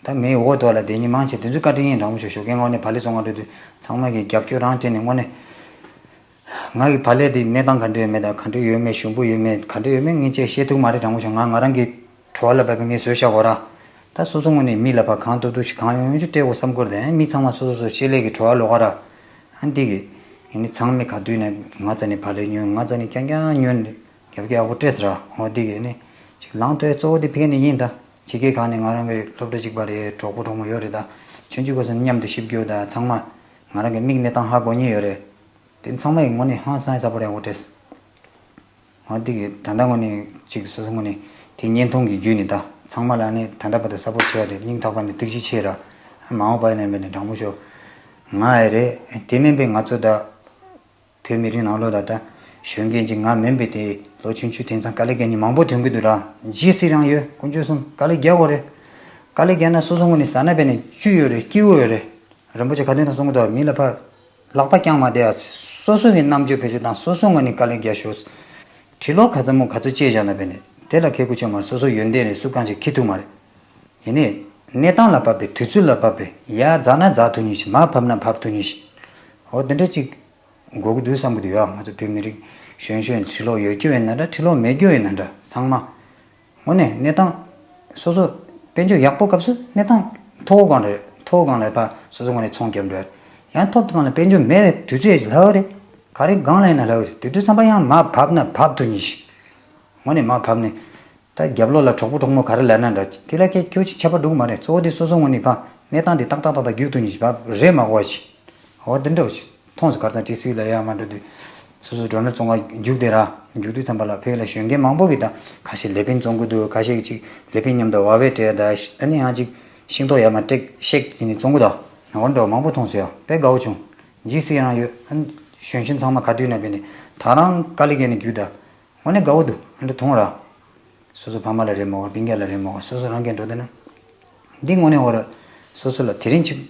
ད་མི་འོག་ཐོག་ལ་བསྡད་མཁན་མང་ཆེ་དེ་ཚོའི་བཀའ་དྲིན་ཡིན། དྲང་མོ་ཤོད། ཞོགས་ཀས་སྔོན་ནས་བག་ལེབ་བཙོང་ག་འགྲོ་དུས་ཚང་མ་གིས་རྒྱབ་སྐྱོར་རང་སྤྲད་ནས་དངོས་གནས། ང་གི་བག་ལེབ་དེ་གནས་སྟངས་ག་འདྲ་ཡོད་མེད་དང་ག་འདྲ་ཡོད་མེད་ཞིམ་པོ་ཡོད་མེད་ག་འདྲ་ཡོད་མེད་ངས་ཅིག་ཤེས་ཐུབ་མ་རེད། དྲང་མོ་ཤོད། ང་ང་རང་གི་བྲོ་བ་ལ་བབས་པའི་ངས་བཟོས་བཞག་གོ་ར། ད་སོ་སོ་ངོས་ནས་མི་ལ་ཕར་གང་ཐུབ་ཐུབ་ཞིག་གང་ཡོང་ཡོང་ཞིག་སྤྲད་དགོས་བསམ་གི་རེད། མི་ཚང་མ་སོ་སོ་སོ་ཤེས་ལས་ཀྱི་བྲོ་བ་ལོག་ག་ར། ཨ་འདི་གི་ཡིན་ནི་ཚང་མས་ག་དུས་ནས་ང་རྩ་ནས་བག་ལེབ་ཉོས། ང་རྩ་ནས་རྐྱང་རྐྱང་ཉོས་ནས་རྒྱབ་སྐྱོར་ཡག་པོ་སྤྲད་ཟེར་ར། འོ་འདི་གི་ནི་ཅིག་ལངས་ཐུབ་ཡ་གཙོ་བོ་དེ་ཕ་གི་ནས་ཡིན་ད། ཕྱི་རྒྱལ་ཁག་ནས་ང་རང་གི་སློབ་གྲྭ་གཅིག་པ་རེད། གྲོགས་པོ་གྲོགས་མོ་ཡོད་རེད་ད། ཆུང་ཆུང་སྐབས་སུ་མཉམ་དུ་གཤིབ་རྒྱུ་ད་ཚང་མ་ང་རང་གི་མིག་གནས་སྟངས་ཧ་གོ་མཁན་ཡོད་རེད། དེ་ཚང་མ་ཡི་ངོ་ནས་ཧང་སང་ས་པོ་རེད། འོ་སྤྲད། འོ་འདི་གི་ད་ལྟ་ངོ་ནས་ཅིག་སོ་སོ་ངོ་ནས་དེ་བརྙན་ཐུང་གི་བརྒྱུད་ནས་ད་ཚང་མ་ལ་ནི་ད་ལྟ་བར་དུ་ས་པོར་བྱས་པ་དེ་སྙིང་ཐག་པ་ནས་ཐུགས་རྗེ་ཆེ་ར། མ་འོངས་པ་ཡིན་ན་མིན་ན་དྲང་མོ་ཤོད། ང་ཨེ་རེད། དེ་མིན་པའི་ང་ཚོ་ད་བོད་མི་རིགས་ནང་ལོགས་ལ་ད་གཞོན་སྐྱེས་ཅིག་ང་མིན་པའི་དེ་ལོ་ཆུང་ཆུང་དེང་སང་དཀའ་ལས་རྒྱག་མཁན་མང་པོ་ཐོན་གི་འདུག་ར། ཇི་སྲིད་རང་ཡོད་དཀོན་མཆོག་གསུམ་དཀའ་ལས་རྒྱག་དགོས་རེད། དཀའ་ལས་རྒྱག་ན་སོ་སོ་ངོས་ནས་ཟ་ན་བས་ནས་བཅུད་ཡོད་རེད། སྐྱིད་པོ་ཡོད་རེད། རིན་པོ་ཆེ་ག་དུས་ན་གསུང་གི་འདུག་མི་ལ་ཕར་ལག་པ་བརྐྱངས་མ་བསྡད་ཨ། སོ་སོ་གི་རྣམ་དཔྱོད་བེད་སྤྱོད་དང་སོ་སོ་ངོས་ནས་དཀའ་ལས་རྒྱག་ཤོག་ཁྲི་ལོ་ག་ཚོད་མོ་ག་ཚོད་སྐྱེས་བཞག་ན་བས་ནས་དེ་ལ་ཁེ་གུ་ཆེ་མ་རེད། སོ་སོ་ཡོན་ཏན་རེད། སུ་གང་ཞིག་ཁེ་ཐུག་མ་རེད། དེ་ནས་གནས་སྟངས་ལ་བབས་པའི་དུས་ཚོད་ལ་བབས་པའི་ཡར་འཛེགས་ན་འཛེགས་ཐུབ་མཁན་ཞིག་མར་བབས་ན་བབས་ཐུབ་མཁན་ཞིག་འོ་དེ་འདྲ་ཅིག་དགོས་ཀྱི་འདུག་བསམ་གྱི་འདུག་ཡ། ང་ཚོ་བོད་མི་རིགས་གཞོན་གཞོན་ཁྲི་ལོ་ཡོད་རྒྱུ་ཡིན་ན་འདྲ་ཁྲི་ལོ་མེད་རྒྱུ་ཡིན་ན་འདྲ་ཚང་མ། དངོས་གནས་གནས་སྟངས་སོ་སོ་དཔལ་འབྱོར་ཡག་པོ་སྐབས་སུ་གནས་སྟངས་མཐོ་བོ་སྒང་རེད། མཐོ་བོ་སྒང་ལ་ཕར་སོ་སོ་ངོས་ནས་ཚོང་རྒྱབ་འགྲོ་ཡ། ཡང་མཐོ་བོ་སྒང་ལ་དཔལ་འབྱོར་མེད་པའི་དུས་ཚོད་ལྷག་རེད། ག་རེ་སྒང་ལ་ཡིན་ན་ལྷག་རེད། དེ་དུས་ཙམ་པ་ཡང་མར་བབས་ན་བབས་ཐུབ་མཁན་ཞིག་དངོས་གནས་མར་བབས་ནས་ད་རྒྱབ་ལོགས་ལ་གྲོགས་པོ་གྲོགས་མོ་ག་རེ་ལབ་ན་འདྲ་དེ་ལ་ཁྱད་ཁྱོད་ཅིག་ཁྱད་པར་འགྲོ་གི་མ་རེད། གཙོ་བོ་དེ་སོ་སོ་ངོས་ནས་ཕར་གནས་སྟངས་དེ་ཏག་ཏག་ཏག་ཏག་རྒྱུག་ཐུབ་མཁན་ཞིག་བབས་རེད་མ་གོ་བ་ཞིག་འོ་དེ་འདྲ་བོ་ཞིག་མཐོང་སོང་། གར་དང་ཏི་སི་ལ་ཡ་མ་འགྲོ་དུས་སོ་སོ་མགྲོན་གཉེར་བཙོང་ག་རྒྱུགས་དེ་ར་རྒྱུགས་དུས་ཙམ་པ་ལ་བོད་ལ་གཞོན་སྐྱེས་མང་པོ་གིས་ད་ཁ་ཤས་ལེ་པིན་བཙོང་གི་འདུག་ཁ་ཤས་ཀྱིས་ཅིག་ལེ་པིན་མཉམ་དུ་བ་བས་སྤྲད་ད་ཨ་ནི་ཡང་ཅིག་ཤིང་ཏོག་ཡར་མར་སྤྲད་ཤེག་ཟེར་ནས་བཙོང་གི་འདུག་འོ་འདྲ་བོ་མང་པོ་མཐོང་སོང་ཡ། དཔེ་དགའ་བོ་བྱུང་། ཇི་སི་རང་ཡོད་ཨ་ནི་གཞོན་གཞོན་ཚང་མ་ག་དུས་ན་བས་ནས་ད་རང་དཀའ་ལས་བརྒྱབ་ནས་རྒྱུགས་ད་དངོས་གནས་དགའ་བོ་འདུག་ཨ་འདྲ་མཐོང་ར། སོ་སོ་ཕ་མ་ལ་རེད་མོ་སྤུན་ཀྱག་ལ་རེད་མོ་སོ་སོ་རང་གིས་འགྲོ་བསྡད་ན། འདི་དངོས་གནས་འོ་ར། སོ་སོ་ལ་དེ་རིང་ཆིག་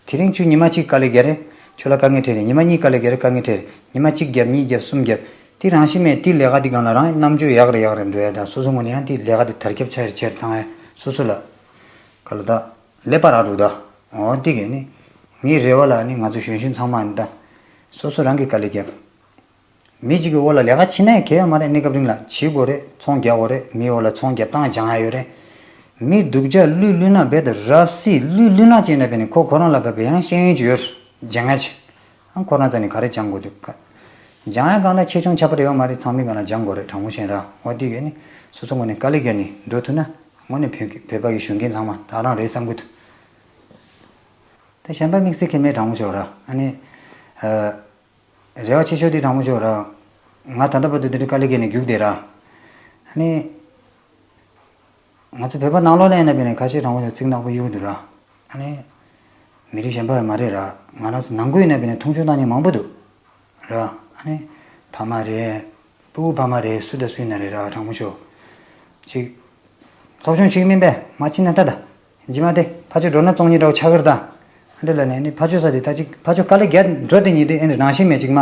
དེ་རིང་ཁྱོད་ཉི་མ་གཅིག་དཀའ་ལས་རྒྱག་རེད། ཁྱོད་ལ་དཀའ་ངལ་འཕྲད་རེད། ཉི་མ་གཉིས་དཀའ་ལས་རྒྱག་རེད། དཀའ་ངལ་འཕྲད་རེད། ཉི་མ་གཅིག་བརྒྱབ་གཉིས་བརྒྱབ་གསུམ་བརྒྱབ། དེ་རང་བཞིན་མེད་དེ་ལས་ཀ་དེ་སྒང་ལ་རང་རྣམ་འགྱུར་ཡག་རེ་ཡག་རེ་འགྲོ་ཡ་ད་སོ་སོ་ངོས་ནས་ཡང་དེ་ལས་ཀ་དེ་དར་ཁྱབ་ཆེ་རེ་ཆེ་རེ་བཏང་ཡ་སོ་སོ་ལ། ག་ལ་ད། ཀླད་པ་རག་འགྲོ་ད། འོ་དེ་གས་ནི། ངའི་རེ་བ་ལ་ནི་ང་ཚོ་གཞོན་གཞོན་ཚང་མ་ནི་ད། སོ་སོ་རང་གིས་དཀའ་ལས་རྒྱབ། མི་གཅིག་གི་འོག་ལ་ལས་ཀ་བྱེད་ན་ཡང་གལ་ཡོད་མ་རེད། གནས་སྐབས་རིང་ལ་བྱེད་དགོས་རེད། ཚོང་རྒྱག་དགོས་རེད། མིའི་འོག་ལ་ཚོང་རྒྱག་སྟངས་སྦྱང་ཡ་ཡོད་རེད། མི་སྡུག་ཅག་བསླུས་བསླུས་ན་རྦད་དེ་རབ་སྲིད་བསླུས་བསླུས་ན་བྱས་ན་བས་ནི་ཁོ་ཁོ་རང་ལ་བབས་པའི་ཡང་ཤེས་ཡོན་ཅིག་ཡོད་རེད། སྦྱང་ཡ་ཅིག་ཨང་ཁོ་རང་རྩ་ནས་ག་རེ་སྦྱང་དགོས་འདུག་ག་སྦྱང་ཡ་སྒང་ལ་ཆེ་ཆུང་ཁྱད་པར་ཡོད་མ་རེད། ཚང་མའི་སྒང་ལ་སྦྱང་དགོས་རེད། དྲང་མོ་བཤད་ར་འོ་དེ་གས་ནི། སོ་སོ་ངོས་ནས་དཀའ་ལས་བརྒྱབ་ནས་འགྲོ་ཐུབ་ན། དངོས་གནས་བོད་ཀྱི་བོད་པ་གི་གཞོན་སྐྱེས་ཚང་མ་ད་རང་རེད་བསམ་གི་འདུག་ད་གཞན་པ་དམིགས་བསལ་གྱི་མེད། དྲང་མོ་ཤོད་ར་ཨ་ནི། ཨ། རེ་བ་ཆེ་ཤོས་དེ་དྲང་མོ་ཤོད་ར། ང་ད་ལྟ་བར་དུ་འདི་འདྲའི་དཀའ་ལས་བརྒྱབ་ནས་རྒྱུགས་བསྡད་ར། ཨ་ནི། ང་ཚོ་བོད་པ་ནང་ལོགས་ལ་ཡིན་ན་བས་ནས་ཁ་ཤས་དྲང་མོ་ཤོད་ཚིག་ནག་པོ་གཡུག་འདུག་ར། ཨ་ནི། མི་རིགས་གཞན་པ་ཡང་མ་རེད་ར། ང་རང་ཚོ་ནང་ཁུལ་ཡིན་ན་བས་ནས་མཐོང་ཆུང་བཏང་མཁན་མང་པོ་འདུག་ར། ཨ་ནི། ཕ་མ་རེད། སྤུ་གུ་ཕ་མ་རེད། སུ་དང་སུ་ཡིན་ན་རེད་ར། དྲང་མོ་ཤོད། ཅིག་སློབ་སྦྱོང་བྱེད་ཀྱི་མིན་པས་མ་ཕྱིན་ན་ད་ད། རྗེས་མ་དེ་ཕར་ཕྱོགས་མགྲོན་ནག་བཙོང་མཁན་འདྲ་བོ་ཆགས་ཀྱི་རེད་ད། ཨ་འདྲ་ལ་ནས་ནི་ཕར་ཕྱོགས་ས་དེ་ད་ཅིག་ཕར་ཕྱོགས་དཀའ་ལས་རྒྱག་འགྲོ་དེ་ཉིད་དེ་ཨེ་འདྲ་རང་བཞིན་མེད་ཅིག་མ།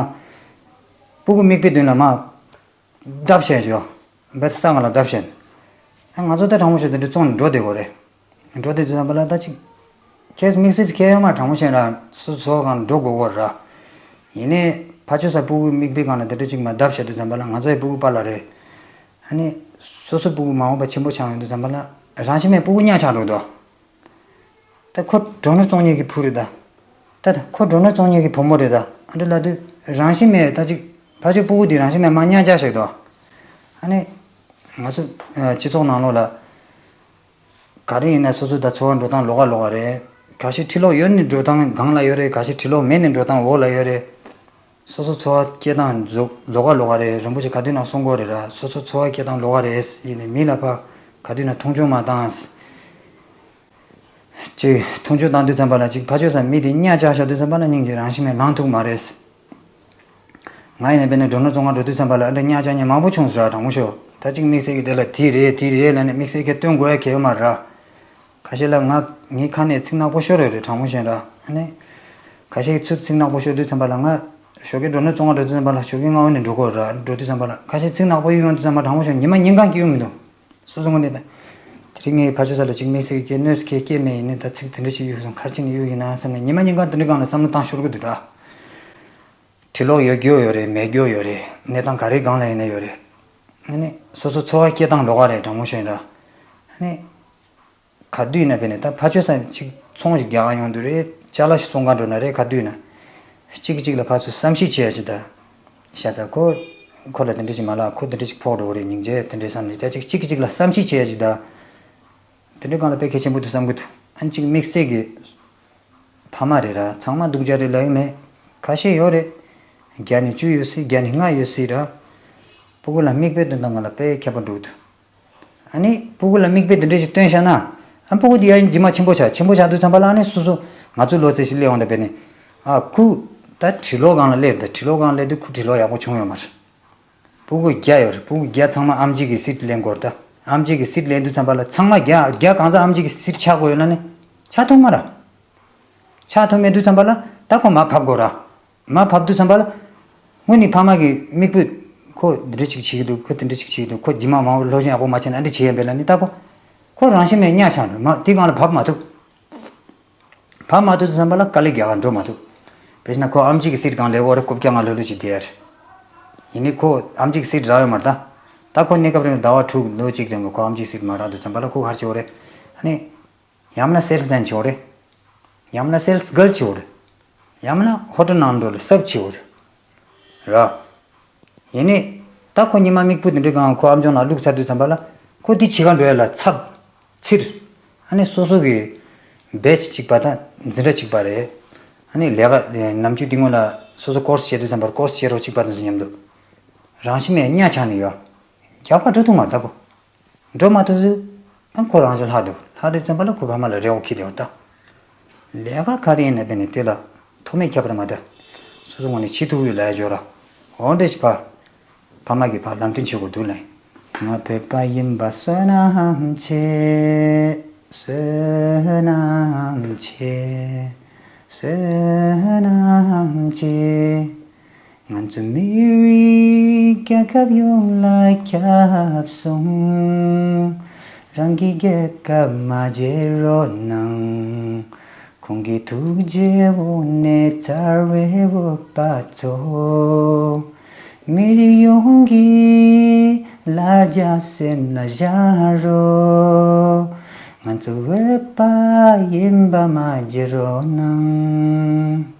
སྤུ་གུ་མིག་དཔེ་མདུན་ལ་མ། བརྡབ་བྱས་ཞོ། བེད་ས་ང་ལ་བརྡབ་བྱས། ཨ་ང་ཚོ་ད་དྲང་མོ་ཤོད་དེ་འདྲ་བཙོང་ནས་འགྲོ་བསྡད་དགོས་རེད། འགྲོ་བསྡད་དུས་ཙམ་པ་ལ་ད་ཅིག་ཁྱེད་དམིགས་བསལ་གྱི་ཁྱད་ཡོད་མ། དྲང་མོ་བཤད་ན་སོ་སོ་སྒང་འགྲོ་དགོས་ཀྱི་རེད། ཡིན་ནའི་ཕར་ཕྱོགས་ས་སྤུ་གུ་མིག་དཔེ་སྒང་ལ་དེ་འདྲ་ཅིག་མ་བརྡབ་བྱས་དུས་ཙམ་པ་ལ་ང་ཚོའི་སྤུ་གུ་པཱ་ལགས་རེད། ཨ་ནི། སོ་སོ་སྤུ་གུ་མ་འོངས་པ་ཆེན་པོ་ཆགས་ཡོང་དུས་ཙམ་པ་ལ་རང་བཞིན་མེད་སྤུ་གུ་གཉའ་ཆག་འགྲོ་འདུག་ད་ཁོ་མགྲོན་ནག་བཙོང་མཁན་གྱི་བུ་རེད་ད། ད་ད་ཁོ་མགྲོན་ནག་བཙོང་མཁན་གྱི་བུ་མོ་རེད་ད། ཨ་འདྲ་ལབ་དུས་རང་བཞིན་མེད་ད་ཅིག་ཕར་ཕྱོགས་སྤུ་གུ་འདི་རང་བཞིན་མེད་མ་གཉའ་ཆག་ཞིག་འདུག་ཨ་ནི། ང་ཚོ་སྤྱི་ཚོགས་ནང་ལོགས་ལ། ག་རེ་ཡིན་ན་སོ་སོ་ད་འཚོ་བ་འགྲོ་སྟངས་ལོགས་ཀ་ལོགས་ཀ་རེད། ཁ་ཤས་ཁྲི་ལོག་ཡོད་ནི་འགྲོ་སྟངས་སྒང་ལ་ཡོད་རེད། ཁ་ཤས་ཁྲི་ལོག་མེད་ནི་འགྲོ་སྟངས་འོག་ལ་ཡོད་རེད། སོ་སོ་འཚོ་བ་སྐྱེལ་སྟངས་ལོགས་ཀ་ལོགས་ཀ་རེད། རིན་པོ་ཆེ་ག་དུས་ན་གསུང་གི་རེད་ར། སོ་སོ་འཚོ་བ་སྐྱེལ་སྟངས་ལོགས་ཀ་རེད། ཡིན་ནའི་མི་ལ་ཕར་ག་དུས་ན་མཐོང་ཆུང་མ་བཏང་། ཅིག་མཐོང་ཆུང་བཏང་དུས་ཙམ་པ་ལ་ཅིག་ཕར་ཕྱོགས་ས་མི་དེ་གཉའ་ཆག་བཞག་དུས་ཙམ་པ་ལ་སྙིང་རྗེ་རང་བཞིན་མེད་ལངས་ཐུབ་མ་རེད། ང་ཡིན་ན་དཔེར་ན་མགྲོན་ནག་བཙོང་ག་འགྲོ་དུས་ཙམ་པ་ལ་ཨ་འདྲ་གཉའ་ཆག་མཁན་མང་པོ་བྱུང་སོང་ར། དྲང་མོ་ཤོད། ད་ཅིག་དམིགས་བསལ་གྱི་དེ་ལ་དེ་རེད་དེ་རེད་ལབ་ནས་དམིགས་བསལ་གྱི་སྟོན་དགོས་ཡ་གལ་ཡོད་མ་རེད་ར། ཁ་ཤས་ལ་ང་ངའི་ཁ་ནས་ཚིག་ནག་པོ་ཤོར་ཡོད་རེད། དྲང་མོ་བཤད་ར། ཨ་ནི། ཁ་ཤས་ཚུར་ཚིག་ནག་པོ་ཤོར་དུས་ཙམ་པ་ལ་ང་ཞོགས་ཀས་མགྲོན་ནག་བཙོང་ག་འགྲོ་དུས་ཙམ་པ་ལ་ཞོགས་ཀས་སྔ་བོ་ནས་འགྲོ་དགོས་ར། འགྲོ་དུས་ཙམ་པ་ལ་ཁ་ཤས་ཚིག་ནག་པོ་གཡུག་ཡོང་དུས་ཙམ་པ་དྲང་མོ་བཤད་ཉི་མ་ཉིན་གང་གི་གཡུག་མི་འདུག་སོ་སོ་ངོས་ནས་ད། དེ་རིང་ངའི་ཕ་ཆོས་ས་ལ་ཅིག་དམིགས་བསལ་གྱི་གནོད་སྐྱེལ་སྐྱེལ་མེད་ཡིན་ནའི་ད་ཚིག་དེ་འདྲ་ཞིག་གཡུག་སོང་། ག་རེ་བྱས་ནས་གཡུག་ཡིན་ན་བསམ་ནས་ཉི་མ་ཉིན་གང་དེ་འདྲའི་སྒང་ལ་བསམ་བློ་བཏང་ཤོར་གི་འདུག་ར། གྲི་ལོག་ཡོད་རྒྱུ་ཡོད་རེད། མེད་རྒྱུ་ཡོད་རེད། གནས་སྟངས་ག་རེའི་སྒང་ལ་ཡིན་ན་ཡོད་རེད། ཨ་ནི། སོ་སོ་འཚོ་བ་སྐྱེལ་སྟངས་ལོགས་ཀ་རེད། དྲང་མོ་བཤད་ན་ར། ཨ་ནི། ག་དུས་ན་བས་ནས་ད་ཕ་ཆོས་ས་ཅིག་ཚོང་ཞིག་རྒྱག་ག་ཡོང་དུས་རེད། ཅ་ལག་ཞིག་བཙོང་ག་འགྲོ་ན་རེད། ག་དུས་ན། གཅིག་གིས་གཅིག་ལ་ཕར་ཚུར་བསམ་ཤེས་བྱེད་ཡ་ཅིག་ད། ཤ་ཚ་ཁོ། ཁོ་ལ་དེ་འདྲ་ཞིག་མ་ལབ། ཁོ་དེ་འདྲ་ཞིག་ཕོག་འགྲོ་གི་རེད། སྙིང་རྗེ་དེ་འདྲ་བསམ་ནས་ད་ཅིག་གཅིག་གིས་གཅིག་ལ་བསམ་ཤེས་བྱེད་ཡ་ཅིག་ད། དེ་འདྲའི་སྒང་ལ་དཔེ་གལ་ཆེན་པོ་འདུག་བསམ་གི་འདུག་ཨ་ནི་གཅིག་དམིགས་བསལ་གྱི་ཕ་མ་རེད་ར། ཚང་མ་སྡུག་ཅག་རེད་ལབ་ཡ་མེད། ཁ་ཤས་ཡོད་རེད། བརྒྱ་ནས་བཅུ་ཡོད་སྲིད། བརྒྱ་ནས་ལྔ་ཡོད་སྲིད་ར། སྤུ་གུ་ལ་མིག་དཔེ་སྟོན་སྟངས་སྒང་ལ་དཔེ་ཁྱད་པར་འགྲོ་གི་འདུག་ཨ་ནི་སྤུ་གུ་ལ་མིག་དཔེ་འདི་འདྲ་ཞིག་སྟོན་བཞག་ན། ཨ་སྤུ་གུ་འདི་ཡ་ཡིན་རྗེས་མ་ཆེན་པོ་ཆགས། ཆེན་པོ་ཆགས་དུས་ཙམ་པ་ལ་ཨ་ནི་སོ་སོ་ང་ཚོ་ལོ་ཙཱ་ཞིག་སླེབས་འོང་ད་བས་ནས། ཨ་ཁུ། ད་གྲི་ལོག་སྒང་ལ་སླེབས། ད་གྲི་ལོག་སྒང་ལ་སླེབས་དུས་ཁུ་གྲི་ལོག་ཡག་པོ་བྱུང་ཡོད་མ་རེད། སྤུ་གུ་བརྒྱ་ཡོད་རེད། སྤུ་གུ་བརྒྱ་ཚང་མ་ཨེམ་ཆི་གི་སིཊ་ལེན་དགོས་རེད་ད། ཨེམ་ཆི་གི་སིཊ་ལེན་དུས་ཙམ་པ་ལ་ཚང་མ་བརྒྱ་བརྒྱ་གང་ཚ་ཨེམ་ཆི་གི་སིཊ་ཆགས་དགོས་ཡོད་ན་ནི། ཆགས་ཐུབ་མ་རེད། ཆགས་ཐུབ་མེད་དུས་ཙམ་པ་ལ་ད་ཁོ་མར་བབས་དགོས་རེད། མར་བབས་དུས་ཙམ་པ་ལ། དངོས་གནས་ཕ་མ་གི་མིག་དཔེ། ཁོ་འདི་འདྲ་ཅིག་བྱེད་ཀྱི་འདུག་ཁོ་དེ་འདྲ་ཅིག་བྱེད་ཀྱི་འདུག་ཁོ་རྗེས་མ་མང་བོ་སློབ་སྦྱོང་ཡག་པོ་མ་བྱས་ན་འདི་བྱེད་ཡ་འབད་ལ་ནི་ད་ཁོ། ཁོ་རང་བཞིན་མེད་གཉའ་ཆག་འདུག་མ་དེ་སྒང་ལ་བབས་མ་ཐུབ། བབས་མ་ཐུབ་ཙམ་པ་ལ་དཀའ་ལས་རྒྱག་ག་འགྲོ་མ་ཐུབ། དཔེར་ན་ཁོ་ཨེམ་ཆི་གི་སིཊ་སྒང་ལ་འོ་རེ་རྐུབ་བཀྱག་ལྷོད་ལྷོད་ཅིག་བསྡད་ཡ་རེད། ཡིན་ནའི་ཁོ་ཨེམ་ཆི་གི་སིཊ་རག་ཡོད་མ་རེད་ད། ད་ཁོ་གནས་སྐབས་རིང་ཟླ་བ་དྲུག་ལོ་གཅིག་རིང་གི་ཁོ་ཨེམ་ཆི་གི་སིཊ་མ་རག་དུས་ཙམ་པ་ལ་ཁོ་ག་རེ་བྱེད་འོ་རེད། ཨ་ནི། ཡང་ན་སེལ་སི་མེན་བྱེད་འོ་རེད། ཡང་ན་སེལ་སི་གརལ་བྱེད་འོ་རེད། ཡང་ན་ཧོ་ཊེལ་ནང་འགྲོ་ལ་སརབ་བྱེད་འོ་རེད། ར། ཡིན་ནའི། ད་ཁོ་ཉི་མ་མིག་སྤུ་དེ་འདྲའི་སྒང་ཁོ་ཨམ་ཅོག་ནང་བླུགས་ཚར་དུས་ཙམ་པ་ལ། ཁོ་དེ་བྱེད་ག་འགྲོ་ཡ་ལ་ཚབ། ཚིར། ཨ་ནི་སོ་སོ་གི་བེ་ཆི་གཅིག་པ་དང་འཛིན་གྲྭ་གཅིག་པ་རེད། ཨ་ནི་ལས་ཀ་ནམ་རྒྱུན་དེ་སྔོན་ལ་སོ་སོ་ཀོར་སི་བྱེད་དུས་ཙམ་པར་ཀོར་སི་བྱེད་རོགས་གཅིག་པ་དང་སུ་མཉམ་དུ། རང་བཞིན་མེད་གཉའ་ཆག་ནས་ཡོད། རྒྱག་པ་འགྲོ་ཐུབ་མ་རེད་ད་ཁོ། འགྲོ་མ་ཐུབ་ཚུལ། ཨ་ཁོ་རང་ཚོ་ལྷག་འདུག་ལྷག་དུས་ཙམ་པ་ལ་ཁོ་ཕ་མ་ལ་རེ་བ་འཁྱེར་བསྡད་པ་ད། ལས་ཀ་ག་རེ་ཡིན་ན་བས་ནས་དེ་ལ་ཐོགས་མེད་ཁྱད་པར་མ་ད། སོ་སོ་ངོས་ནས་བྱེད་ཐུབ་ཡོད་ལ་ཡ་འབྱོར་ར། འོ་འདྲ་ཞིག་ཕ། ཕ་མ་གིས་ཕ་ལམ་སྟོན་བྱེད་དགོས་འདུག་ལ། ང་བོད་པ་ཡིན་པ་བསོད་ནམས་ཆེ། བསོད་ནམས་ཆེ། བསོད་ནམས་ཆེ། ང་ཚོ་མི་རིགས་རྒྱལ་ཁབ་ཡོངས་ལ་ཁྱབ་སོང་། རང་གི་རྒྱལ་ཁབ་མ་བརྗེད་རོགས་གནང་། ཁོང་གི་ཐུགས་རྗེ་འོག་ནས་ཚར་བའི་བོད་པ་ཚོ། མི་རིགས་ཡོངས་ཀྱི་ལ་རྒྱ་སེམས་ལ་བཞག་རོགས། ང་ཚོ་བོད་པ་ཡིན་པ་མ་བརྗེད་རོགས་གནང་།